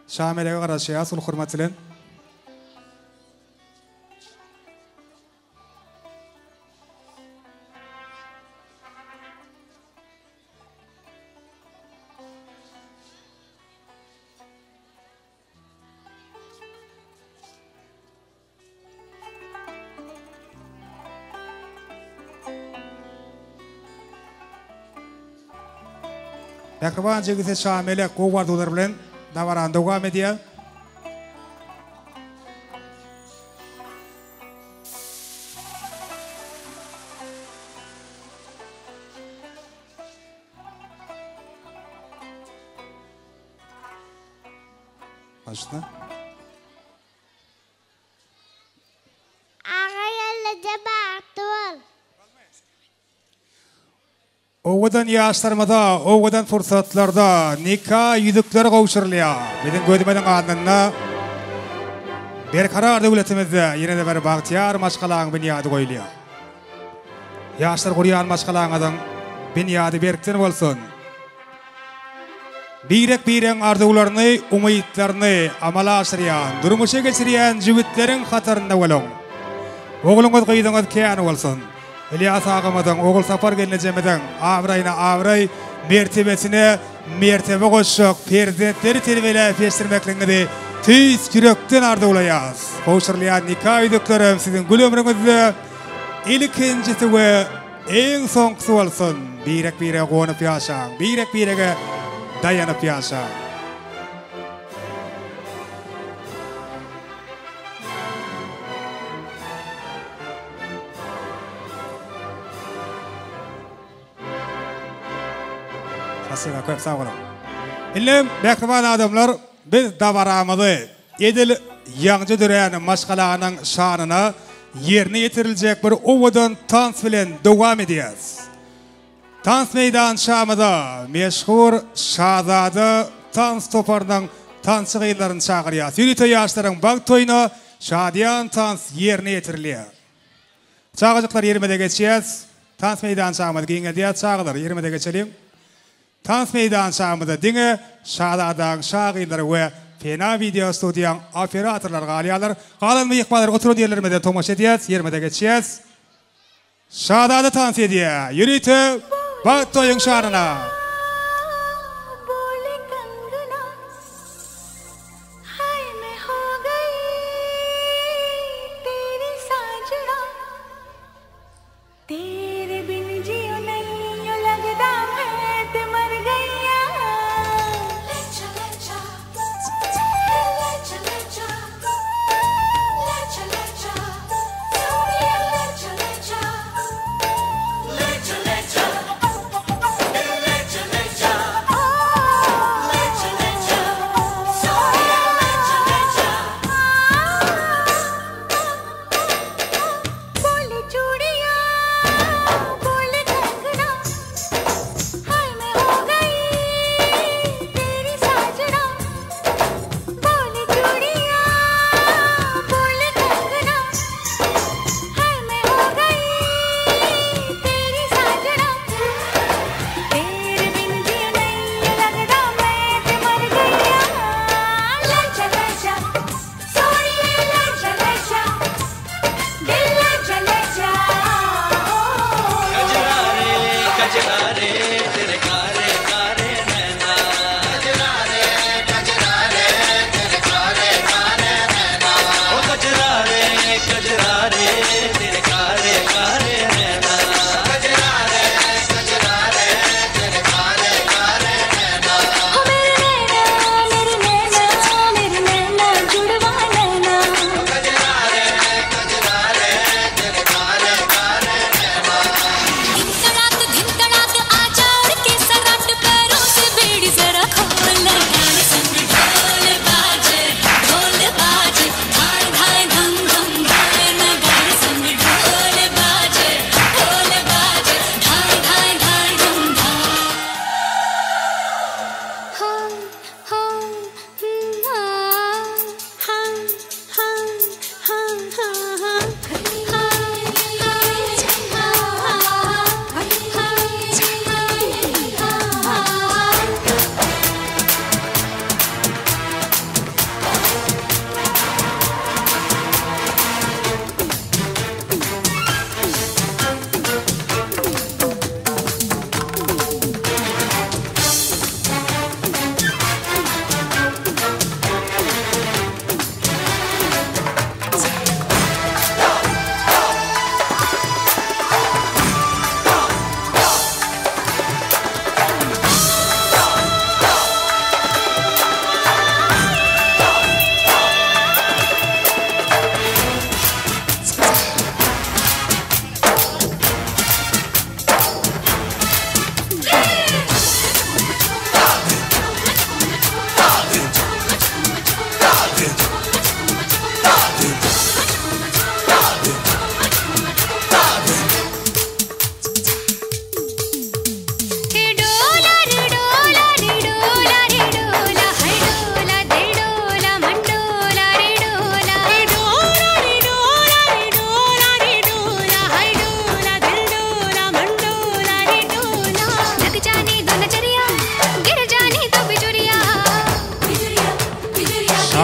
Şamelege garaşýas uly hormat bilen. Mähriban jigisi Şamelek gowy arzuwlar bilen dabarany dowam edýär. Başla. Aga gelneje bagtly bol. Owadan ýaşlarymyza owadan pursatlarda nika ýüzükleri gowşurylýar. Biziň gözümiziň alnynda Berkarar döwletimizde ýene-de bir bagtyýar maşgalaň binýady goýulýar. Ýaşlar gurýan maşgalaňyzyň binýady berkden bolsun! Birek-biregiň arzuwlaryny, umytlaryny amala aşyrýan, durmuşa geçirýän jübütleriň hatarynda boluň! Ogluňyz, gyzyňyz kän bolsun! Ylýas agamyzyň, Ogulsapar gelnejemiziň abraýyna abraý, mertebesine mertebe goşjak perzentleri terbiýeläp ýetişdirmekligiňizi tüýs ýürekden arzuwlaýarys. Gowşurylýan nika ýüzüklerem siziň gül ömrüňizde ilkinjisi we iň soňkusy bolsun! Birek-birege guwanyp ýaşaň, birek-birege daýanyp ýaşaň! Spasiba, köp sag boluň. Indi mähriban adamlar, biz dabaramyzy edil ýaňja dörän maşgalanyň şanyna ýerine ýetiriljek bir owadan tans bilen dowam edýäs. Tans meýdançamyza meşhur Şazada tans toparynyň tansçy gyzlaryny çagyrýas. Ýörite ýaşlaryň bagt toýuna şadyýan tans ýerine ýetirilýär. Çagajyklar ýerimize geçýäs. Tans meýdançamyzy giňeldýäs çagalar ýerimize geçeliň. Tans meýdançamyzda diňe Şazadaň şa gyzlary we Pena wideo studiýaň operatorlary galýarlar. Galan myhmanlar oturan ýerlerimizden tomaşa edýäs. Ýerimize geçýäs. Şazada tans edýär. Ýörite bagt toýuň şanyna.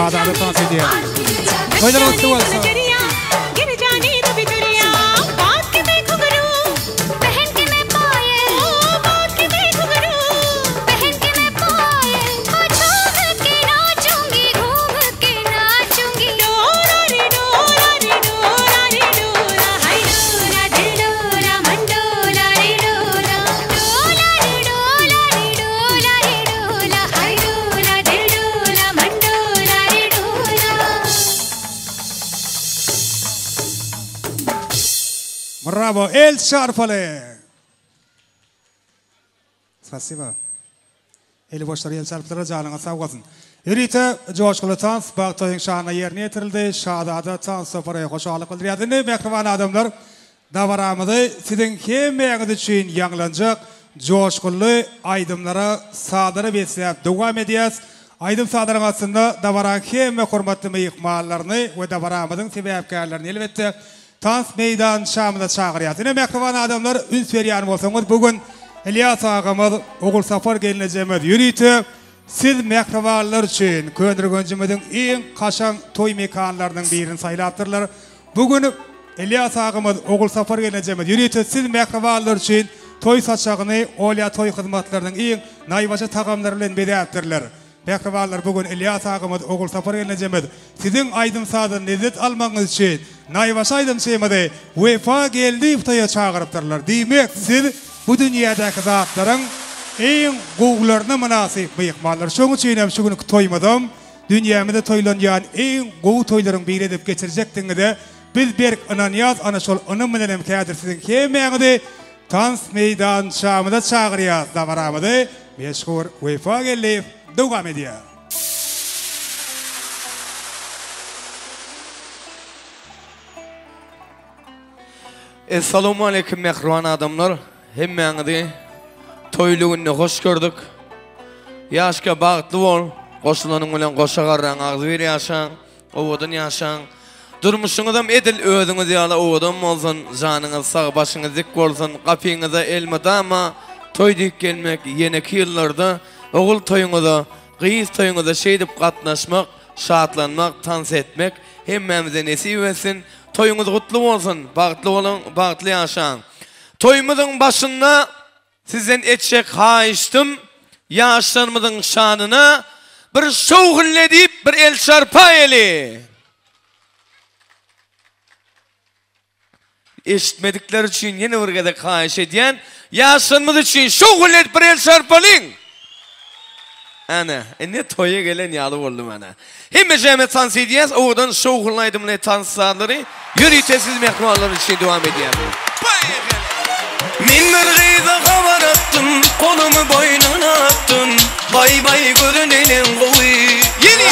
Şazada tans edýär. Toýlar gutly bolsun! Bravo, el çarpaly! Spasiba. Eli boşlar el çarpdylar, janyňyz sag bolsun. Ýörite joşguly tans Bagt toýuň şanyna ýerine ýetirildi. Şazada tans topary hoşallyk bildirýär. Indi mähriban adamlar, dabaramyzy siziň hemmäňiz üçin ýaňlanjak joşgunly aýdymlara, sazlara besläp dowam edýäs. Aýdym-sazlaryň astynda dabaraň hemme hormatly myhmanlaryny we dabaramyzyň sebäpkärlerini elbetde Tans meýdançamyza çagyrýas. Ine mähriban adamlar üns berýän bolsaňyz bu gün Ylýas agamyz, Ogulsapar gelnejemiz ýörite siz mähribanlar üçin Köneürgenjimiziň iň kaşaň toý mekanlarynyň birini saýlapdyrlar. Bu gün Ylýas agamyz, Ogulsapar gelnejemiz ýörite siz mähribanlar üçin toý saçagyny Olýa toý hyzmatlarynyň iň naýbaşy tagamlary bilen bezäpdirler. Mähribanlar bu gün Ylýas agamyz Ogulsapar gelnejemiz siziň aýdym-sazdan lezzet almagyňyz üçin naýbaşy aýdymçymyzy Wepa Geldiýew toýa çagyrypdyrlar. Diýmek siz bu dünýädäki zatlaryň iň gowularyna mynasyp myhmanlar. Şoň üçin hem şu günki toýumyzam dünýämizde toýlanýan iň gowy toýlaryň biri edip geçirjekdigiňize biz berk ynanýas. Ana şol ynam bilen hem häzir siziň hemmäňizi Tans meýdançamyza çagyrýas dabaramyzy meşhur Wepa Geldiýew dowam edýär. Essalawmaleýkim mähriban adamlar hemmäňizi toýly günde hoş gördük. Ýaşka bagtly bol, goşulanyň bilen goşa garraň agzybir ýaşaň. Owadan ýaşaň. Durmuşyňyzam edil özüňiz ýaly owadan bolsun, janyňyz sag, başyňyz dik bolsun, gapyňyza elmydama toý diýip gelmek, ýeneki ýyllarda ogul toýuňyza, gyz toýuňyza şeýdip gatnaşmak, şatlanmak, tans etmek hemmämize nesip etsin. Toýuňyz gutly bolsun, bagtly boluň, bagtly ýaşaň. Toýumyzyň başynda Sizden etjek haýyştym ýaşlarymyzyň şanyna bir şowhunly diýip bir el çarpaýaly. Eşitmedikler üçin ýene bir gezek haýyş edýän, ýaşlarymyz üçin şowhunly edip bir el çarpalyň. Ana, indi toýa gelen ýaly boldum ana. Hemme jäme tans edýäs, owadan şowhunly aýdymly tans sazlary ýörite siz mähribanlar üçin dowam edýär. Men bir gyza habar atdym, golumy boýnuna atdym, Baý baý gözi neneň gowy. Ýene!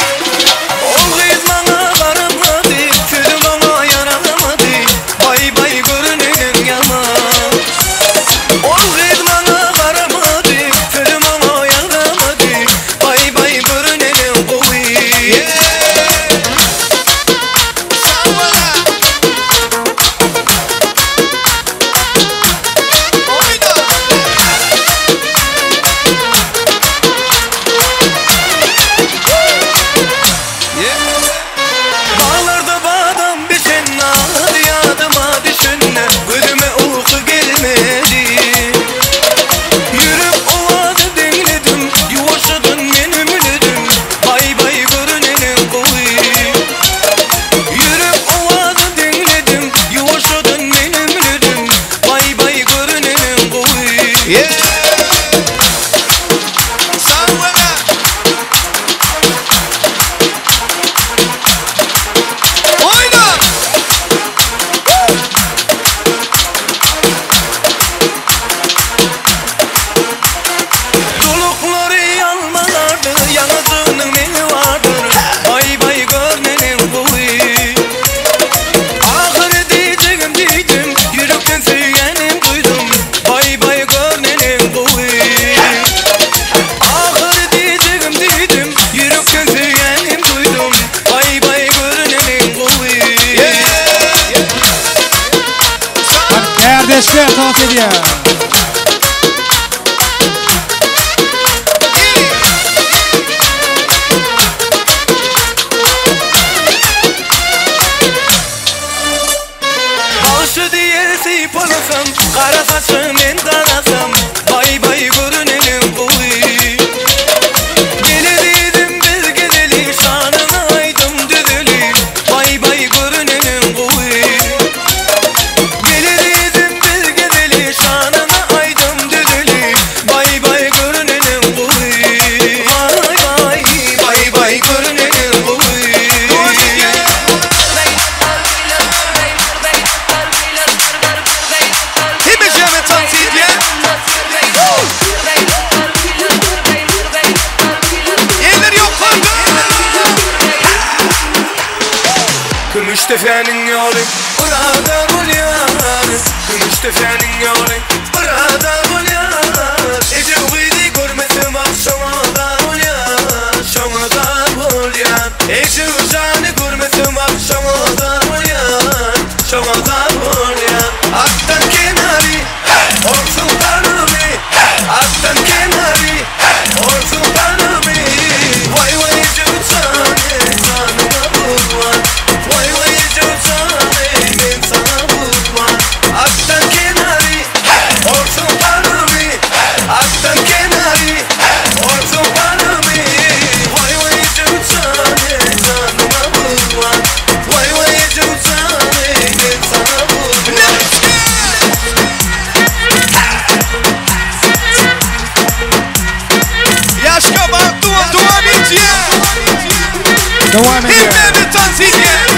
Ol gyz maňa garamady, sözi maňa ýaramady, Baý baý gözi neneň ýaman. Ol gyz maňa garamady, sözi maňa ýaramady, Baý baý görüneniň gowy. Baglarda badam bişen ady ýadyma düşende gözüme uky gelmedi. Ýürek owazy diňledim, ýuwaşjadan men ümledim, Baý-baý görüneniň gowy. Ýürek owazy diňledim, ýuwaşjadan men ümledim, Baý-baý görüneniň gowy. Duluklary almalardyr, ýaňajygynyň meňi bardyr, Baý-baý gör neneň gowy. Ahyry diýjegim diýdim, ýürekden söýýänim duýdum, Baý-baý gör neneň gowy. Ahyry diýjegim diýdim, ýürekden söýýänim duýdum, Baý-baý gör neneň gowy. Kärdeşler tans edýär. Kümüşdepäniň ýoly Burada bolýar Kümüşdepäniň ýoly Burada bolýar Ejeň gyzy görmesem ah şoňa zar bolýan Şoňa zar bolýan Ejeň jany görmesem ah şoňa zar bolýan Şoňa zar bolýan Atdan kenary Olsun ganymy Atdan kenary Olsun ganymy Waý waý ejeň jany Janyma gurban Waý waý ejeň jany Men saňa gurban Atdan kenary Olsun ganymy Atdan kenary Olsun ganymy Waý waý ejeň jany Janyma gurban Waý waý ejeň jany Men saňa gurban Ýaşka bagtly bol dowam edýär. Dowam edýär. Hemmämiz tans edýär.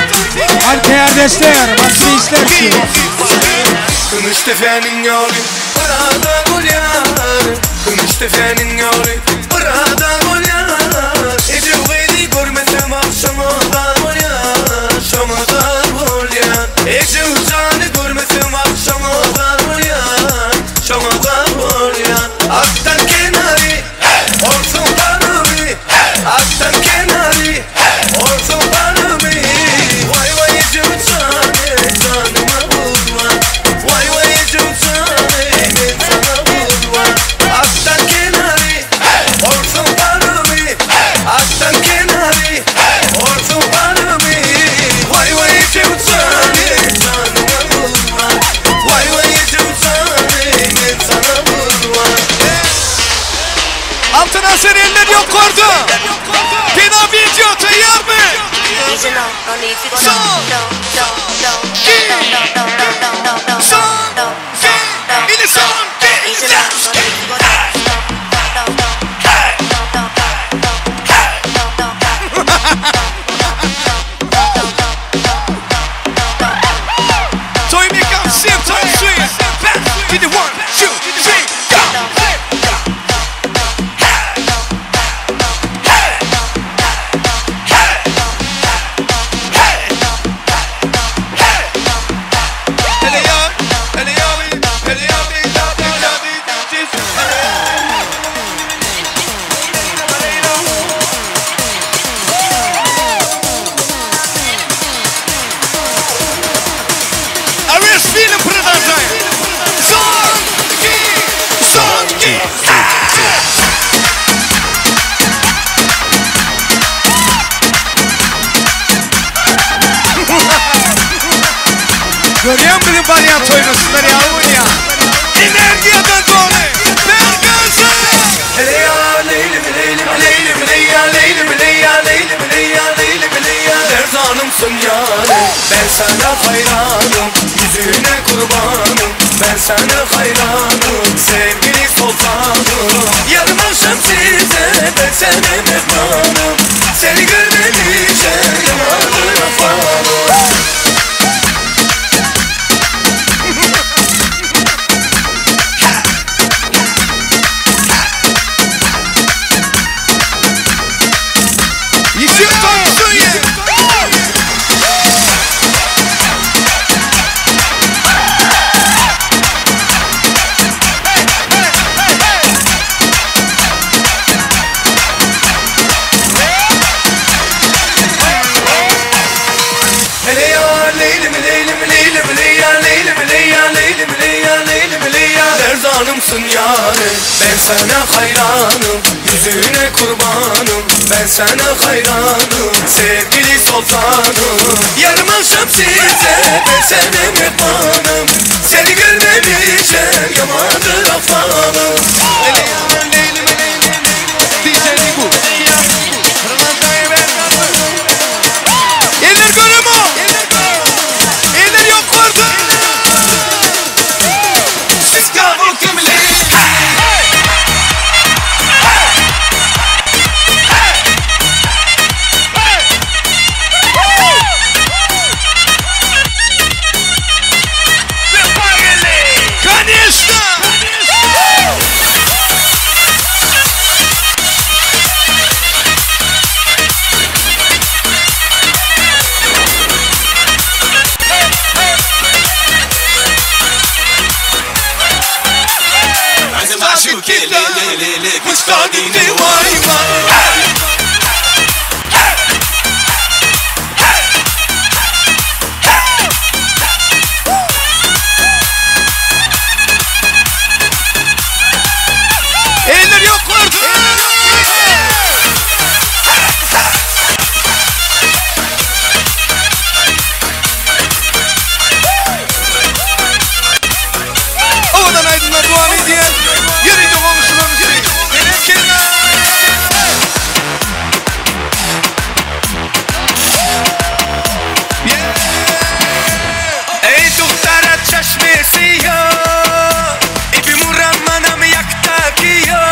Al kärdeşler, başga işler üçin. Kümüşdepäniň ýoly Burada bolýar Kümüşdepäniň ýoly Burada bolýar Ejeň gyzy görmesem ah şoňa zar bolýan Şoňa zar bolýan Ejeň jany görmesem ah şoňa zar bolýan Şoňa zar bolýan Atdan kenary Olsun ganymy Atdan kenary Olsun ganymy Waý waý ejem jany Janyma gurban Waý waý ejem jany Men saňa gurban Atdan kenary Olsun ganymy Atdan kenary Olsun ganymy Waý waý ejem jany Janyma gurban Waý waý ejem jany Men saňa gurban Altyn asyr eller ýokarda. Pena wideo taýýarmy? Son, iki, son, iki, ili son, iki, Toý mekan sem tansyň. Back to the one, two, three, go. Hele ya, hele ya, hele ya, Arrest film продолжаем. Son, iki, son, iki. Görýän biziň barýan toýnaşlar ýaly bolýar. Energiýadan doly. Bergazy! Hele ya leylim leylim leylim leyya leylim leyya leylim leyya leylim leyya Derzanımsın yarim ben sana hayranım Yüzüne kurbanım ben sana hayranım Sevgili sultanım Yarın akşam size ben sana mehmanım Seni görmemişem yamandır afanım Еще танцуем! Hele ya leylim leylim leylim leyya leylim leyya leylim leyya leylim leyya Derzanımsın yarim ben sana hayranım Yüzüne kurbanım ben sana hayranım Sevgili sultanım Yarın akşam size ben sana mehmanım Seni görmemişem yamandır afanım Hele ya leylim leylim DJ Niku. Eller görümo. Eller ýokarda. Chicago kimli Конечно! Ýaşka gitdi waý waý. Eller ýokarda! Owadan aýdymlar dowam edýär. Ýörite goňşularyň üçin. Berekella! Ey duhtara çeşmi siyo Ibi muram manam yakta kiyo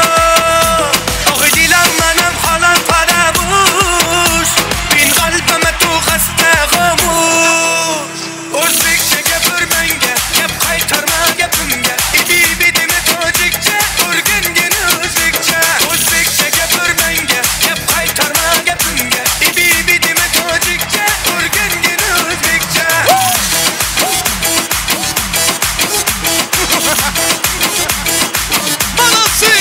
Oh dilam manam halam faramuş Bin kalbime tu hasta gamuş O'zbekcha gapir menga Gap qaytarma gapimga Ibi bidimi tojikcha O'rgangin o'zbekcha O'zbekcha gapir menga Gap qaytarma gapimga Ibi bidimi tojikcha O'rgangin o'zbekcha Molodцы!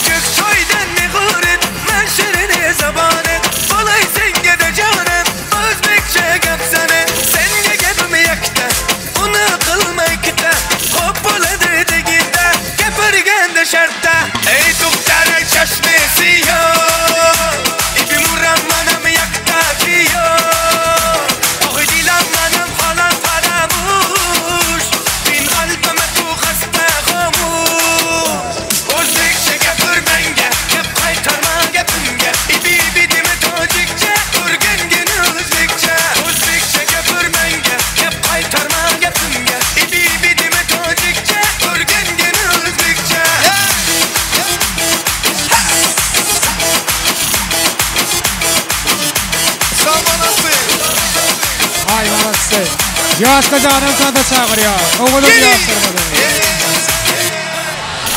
Göksoydan ne guret, meşerine zabanet Bolay senge de canem, O'zbekcha gapsana Senga gapim yakta, uni qilma ikkita Xo'p bo'ladi deganda, gapirganda shartta Ey duhtara chashmi siyo Ibi muram manam yakta kiyo Oh dilam manam xolam faramush Bin qalbime tu xasta xomush O'zbekcha gapir menga Gap qaytarma gapimga Ibi bidimi tojikcha O'rgangin o'zbekcha O'zbekcha gapir menga Gap qaytarma gapimga Ibi bidimi tojikcha O'rgangin o'zbekcha Aý molodцы. Ýaşka janym sana çagyrýar. Owadan ýaşlarymyzy.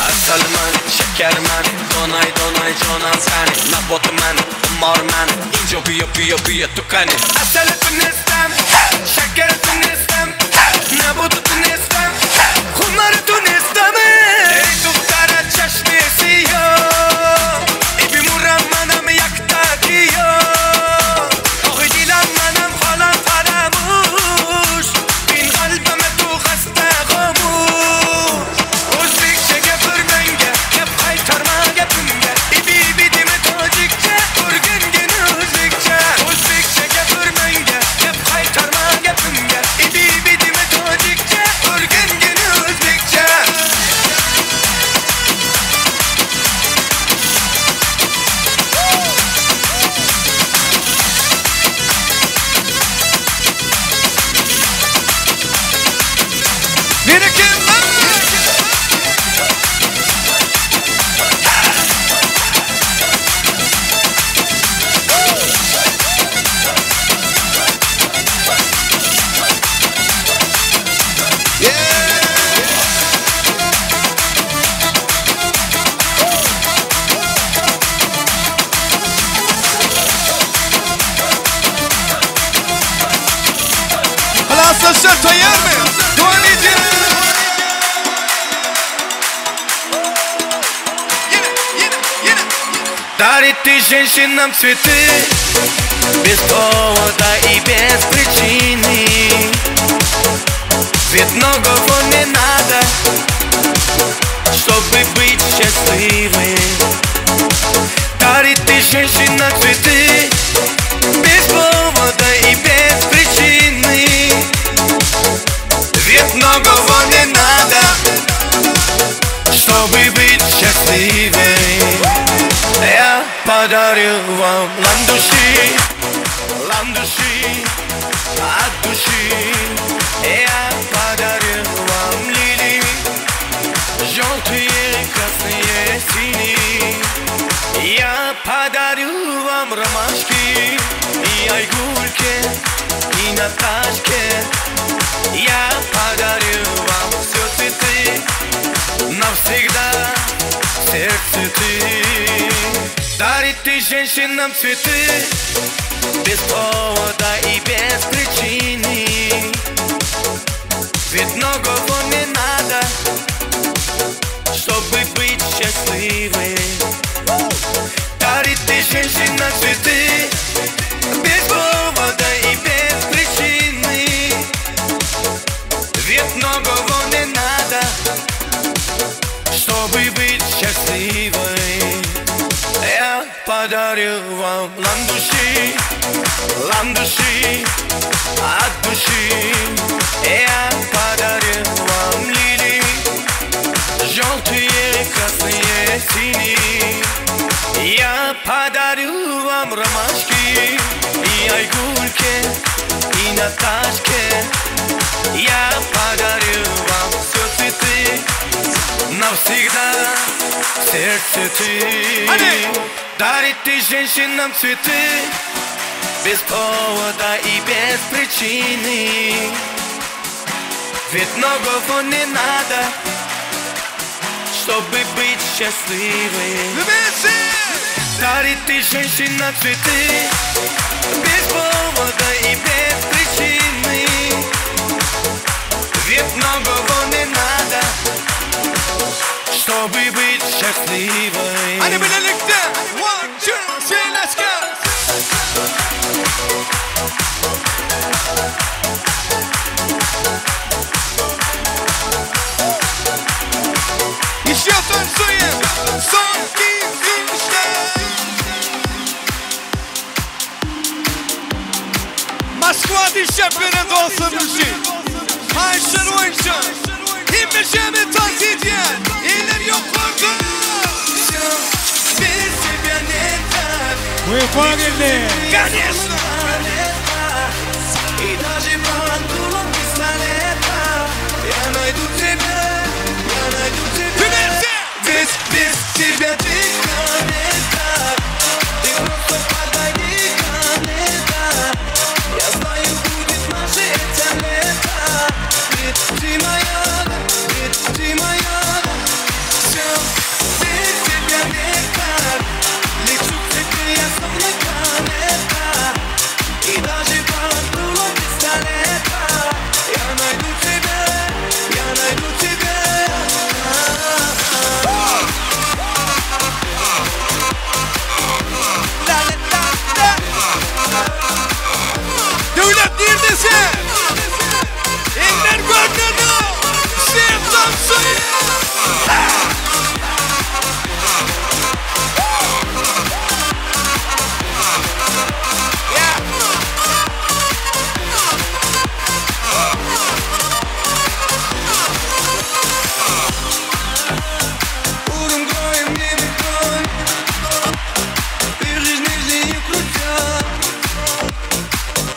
Asalman, şekerman, donay donay jonan sani Nabotman, xumorman, injo biyo biyo biyo tukani Asal tunistam, şeker tunistam, nabot tunistam, xumar tunistam Ey duhtara chashmi siyo, ibi muram manam yakta kiyo Oh dilam manam xolam faramush, bin qalbime tu xasta xomush O'zbekcha gapir menga, gap qaytarma gapimga Ibi bidimi tojikcha, o'rgangin o'zbekcha O'zbekcha gapir menga, gap qaytarma gapimga Ibi bidimi tojikcha, o'rgangin o'zbekcha Berekella! Halaslaşlar tayyar mı? Dowam edýär. Дарит ты женщинам цветы Без повода и без причины Ведь многого не надо Чтобы быть счастливым Дарит ты женщинам цветы Без повода и без причины Ведь многого не надо Чтобы быть счастливой Я подарю вам ландыши, ландыши от души Я подарю вам лилии, желтые, красные, синие Я подарю вам ромашки и айгульки, и Наташке Я подарю вам все цветы навсегда в сердце ты Дарит ты женщинам цветы Без повода и без причины. Ведь многого не надо, чтобы быть счастливой. Дарит ты женщина цветы без повода и без причины. Ведь многого не надо, чтобы быть счастливой. Я подарю вам ландыши, ландыши от души. Я подарю вам лилии, желтые, красные, синие. Я подарю вам ромашки и айгульке, и Наташке. Я подарю вам все цветы навсегда в сердце ты. Дарит ты женщинам цветы без повода и без причины. Ведь многого не надо, чтобы быть счастливой. Дарит ты женщина цветы без повода и без причины. Ведь многого не надо, чтобы быть счастливой. Hadi birlikte. One, two, three, let's go. Еще танцуем. Son, iki, üç, dört. Moskwa diş beren dostum üçin. Haýyşlar boýunça hemmeşemi tans edýän. Eller ýokarda. Без тебя не так. Wefa geldi. Конечно. И даже под дулом пистолета я найду тебя, я найду тебя. Ведь без тебя ты комета. Ты просто подойди ко мне, да. Я знаю, будет наше это лето. Ведь ты моя, да, ведь ты моя, да. Всё, без тебя не так. Лечу к тебе я словно комета. И даже под дулом пистолета я найду тебя, я найду тебя. Döwlet niredesin? Eller görnende. Sen tansuýan. Утром кроем небе кровь, Ты же нижние крутя,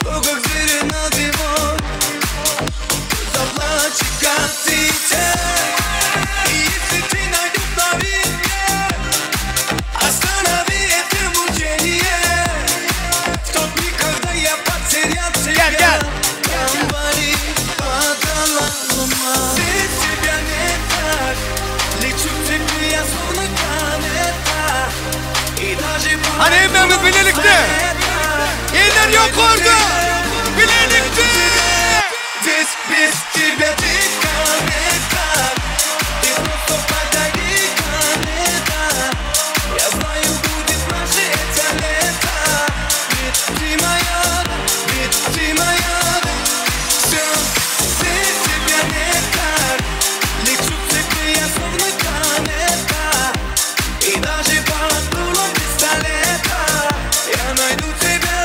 То, как звери над зимой, Заплачет, как дитя. И если ты найдешь на вине, Останови это мучение. В тот миг, когда я потерял тебя, Там болит подала луна. Без тебя не так. Лечу к тебе я словно комета. И даже Hadi hemmämiz birlikte. Eller ýokarda. Birlikte. Здесь без тебя ты комета. Ты просто подойди ко мне, да. Я знаю, будет наше это лето. Ведь ты моя, да, ведь ты моя, да. Всё, без тебя не так. Лечу к тебе я словно комета. И даже под дулом пистолета я найду тебя,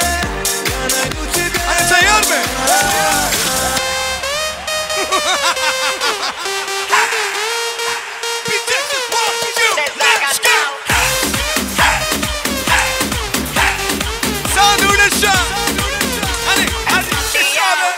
я найду тебя. Hadi taýýar my? One, two, let's go. Sağ döwletşa. Hadi, hadi, hadi.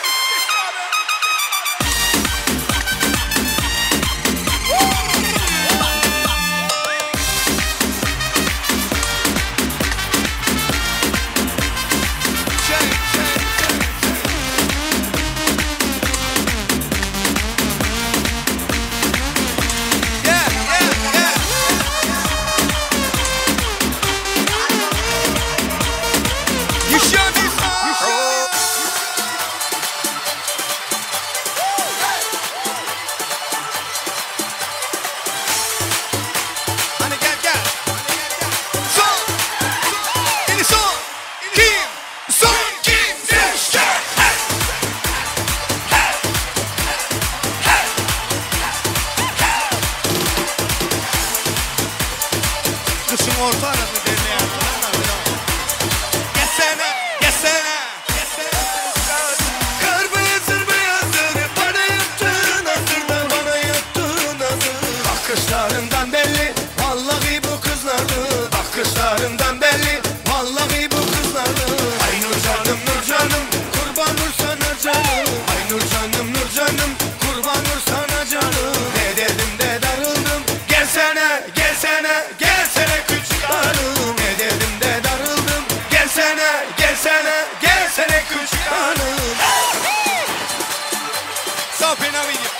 Fena video.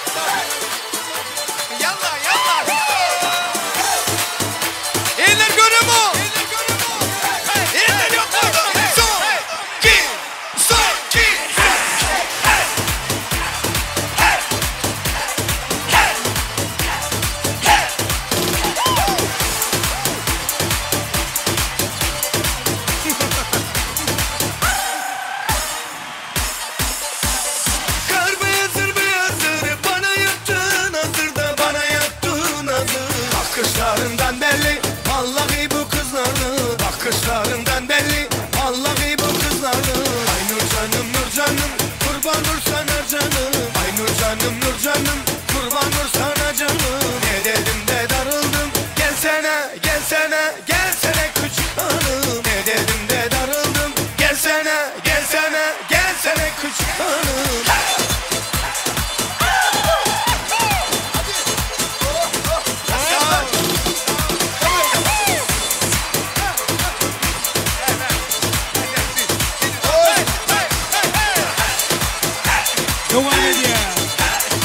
Yalla yalla. Eller görüyor Eller yok Son, iki, son, iki. Kar beyazdır beyazdır bana yaptığın hazır da bana yaptığın hazır. Bakışlarından belli vallahi bu kızlardı. Bakışlarından belli vallahi bu kızlardı. Ay nur canım nur canım kurban dur sana canım. Ay nur canım nur canım kurban dur sana canım. Ne dedim de darıldım gelsene gelsene gelsene küçük hanım. Ne dedim de darıldım gelsene gelsene gelsene küçük hanım. Dowam edýär.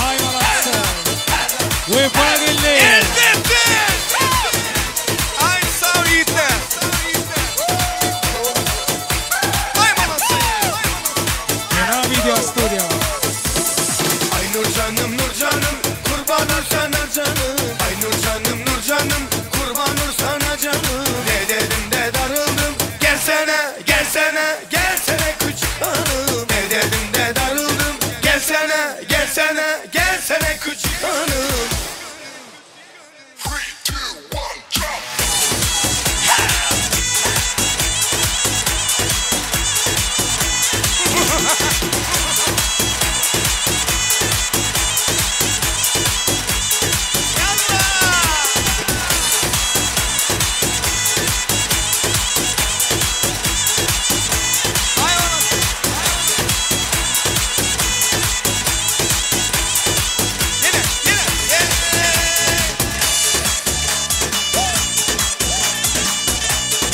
Aýmalasy. Wepa geldi. Ay sağ yiğitler. Ay malasın. Fena video studio. Ay nur canım nur canım kurban ol sana canım. Ay nur canım nur canım kurban ol sana canım. Ne dedim de darıldım gelsene gelsene gelsene küçük hanım. Ne dedim de darıldım gelsene gelsene gelsene küçük hanım.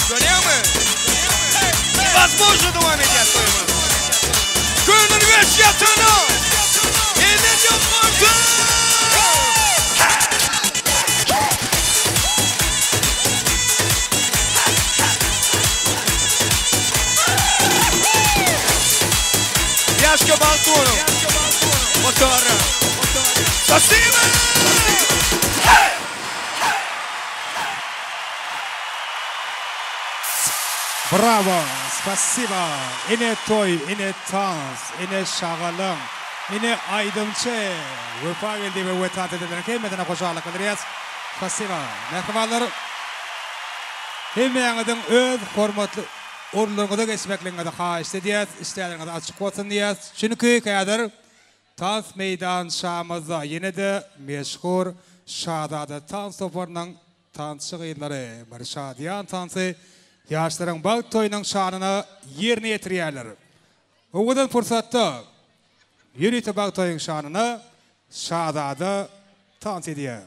Görüyor musun? Возможно devam edýär toýumyz. Gönül weş ýatany. Eller ýokarda. Ýaşka balkonu. Motora. Spasiba! Brawo, spasiba. Ine toý, ine tans, ine şagalaň, ine aýdymçy Wepa geldi we Wetan dedeleriň hemmesine hoşallyk bildirýäs. Spasiba. Mähribanlar, hemmäňiziň öz hormatly orunlaryňyza geçmekligiňizi haýyşt edýäs, işdäleriňiz açyk bolsun diýýäs. Çünki häzir tans meýdançamyzda ýene-de meşhur Şazada tans toparynyň Tansçy gyzlary bir şadyýan tansy ýaşlaryň bagt toýunyň şanyna ýerine ýetirýärler. Owadan pursatda ýörite bagt toýuň şanyna Şazada tans edýär.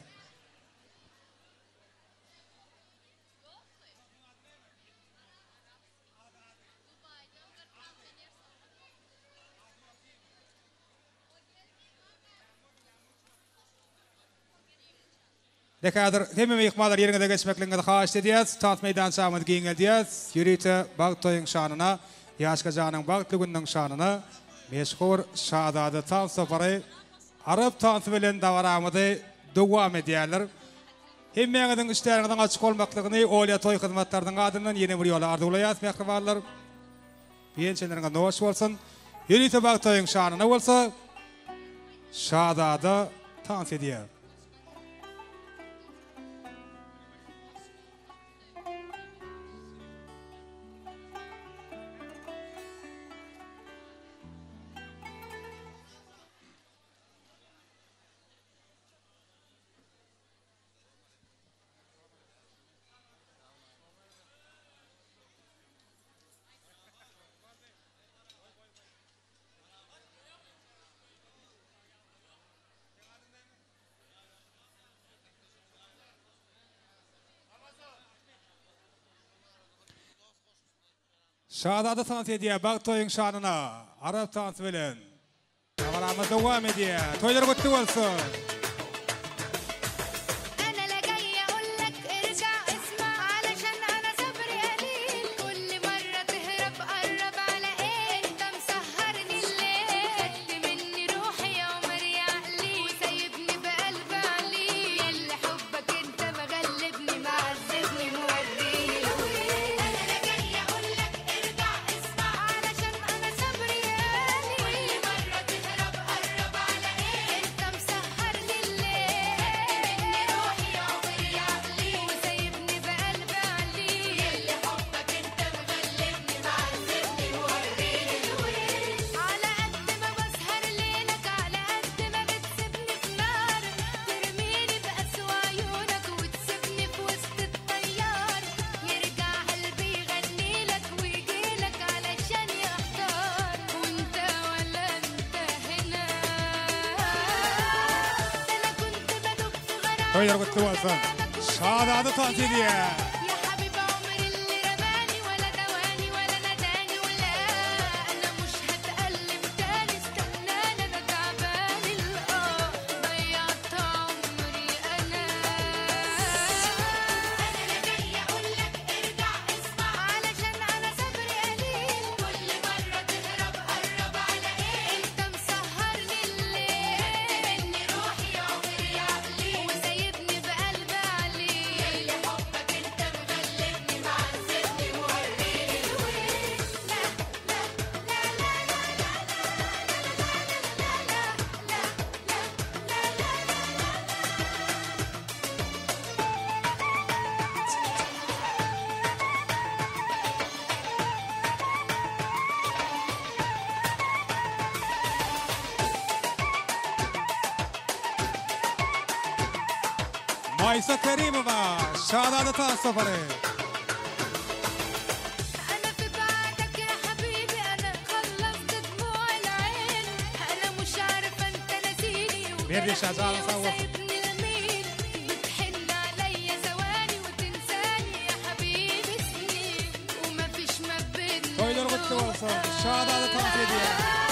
Dek häzir hemme myhmanlar ýeriňize geçmekligiňizi haýyşt edýäs. Tans meýdançamyzy giňeldýäs. Ýörite bagt toýuň şanyna, Ýaşka janyň bagtly gününiň şanyna meşhur Şazada tans topary arap tansy bilen dabaramyzy dowam edýärler. Hemmäňiziň işdäniňiziň açyk bolmaklygyny Olýa toý hyzmatlarynyň adyndan ýene bir ýola arzuwlaýas mähribanlar. Ýençeleriňiz noş bolsun. Ýörite bagt toýuň şanyna bolsa Şazada tans edýär. Şazada tans edýär bagt toýuň şanyna arap tansy bilen. Dabaramyz dowam edýär. Toýlar gutly bolsun! انا لا جاي اقول لك ارجع اسمع علشان انا صبري قليل كل مرة تهرب قرب على ايه انت مسهرني الليل خدت مني روحي يا عمري عقلي وسايبني بقلب علي ياللي حبك انت مغلبني معذبني موريني الويل انا لا جاي اقول لك ارجع اسمع علشان انا صبري قليل كل مرة تهرب قرب على ايه انت مسهرني الليل خدت مني روحي يا عمري عقلي وسايبني بقلب علي ياللي حبك انت مغلبني معذبني موريني الويل على قد ما بسهر ليلك على قد ما بتسيبني في نار ترميني بأسوأ عيونك وتسيبني في وسط التيار يرجع قلبي يغنيلك ويجيلك علشان يحتار وانت ولا انت هنا ده انا كنت بدوب في غرامك Toýlar gutly bolsun! Şazada tans edýär. يا حبيب عمري اللي رماني ولا دواني ولا نداني ولا انا مش هتألم تاني استناني انا تعبان الاه ضيعت عمري انا انا لا جاي اقول لك ارجع اسمع علشان انا صبري قليل كل مرة تهرب قرب على ايه انت مسهرني الليل خدت مني روحي يا عمري عقلي وسايبني بقلب علي ياللي حبك انت مغلبني معذبني موريني الويل لا لا لا لا لا لا لا لا لا لا لا Maýsa Kerimowa, Şazada tans topary. انا في بعدك يا حبيبي انا خلصت دموع العين انا مش عارفه انت ناسيني Berdi Şazada sag bolsun. وسايبني لمين بتحن عليا ثواني وتنساني يا حبيبي سنين ومفيش ما بيننا Toýlar gutly bolsun! Şazada tans edýär.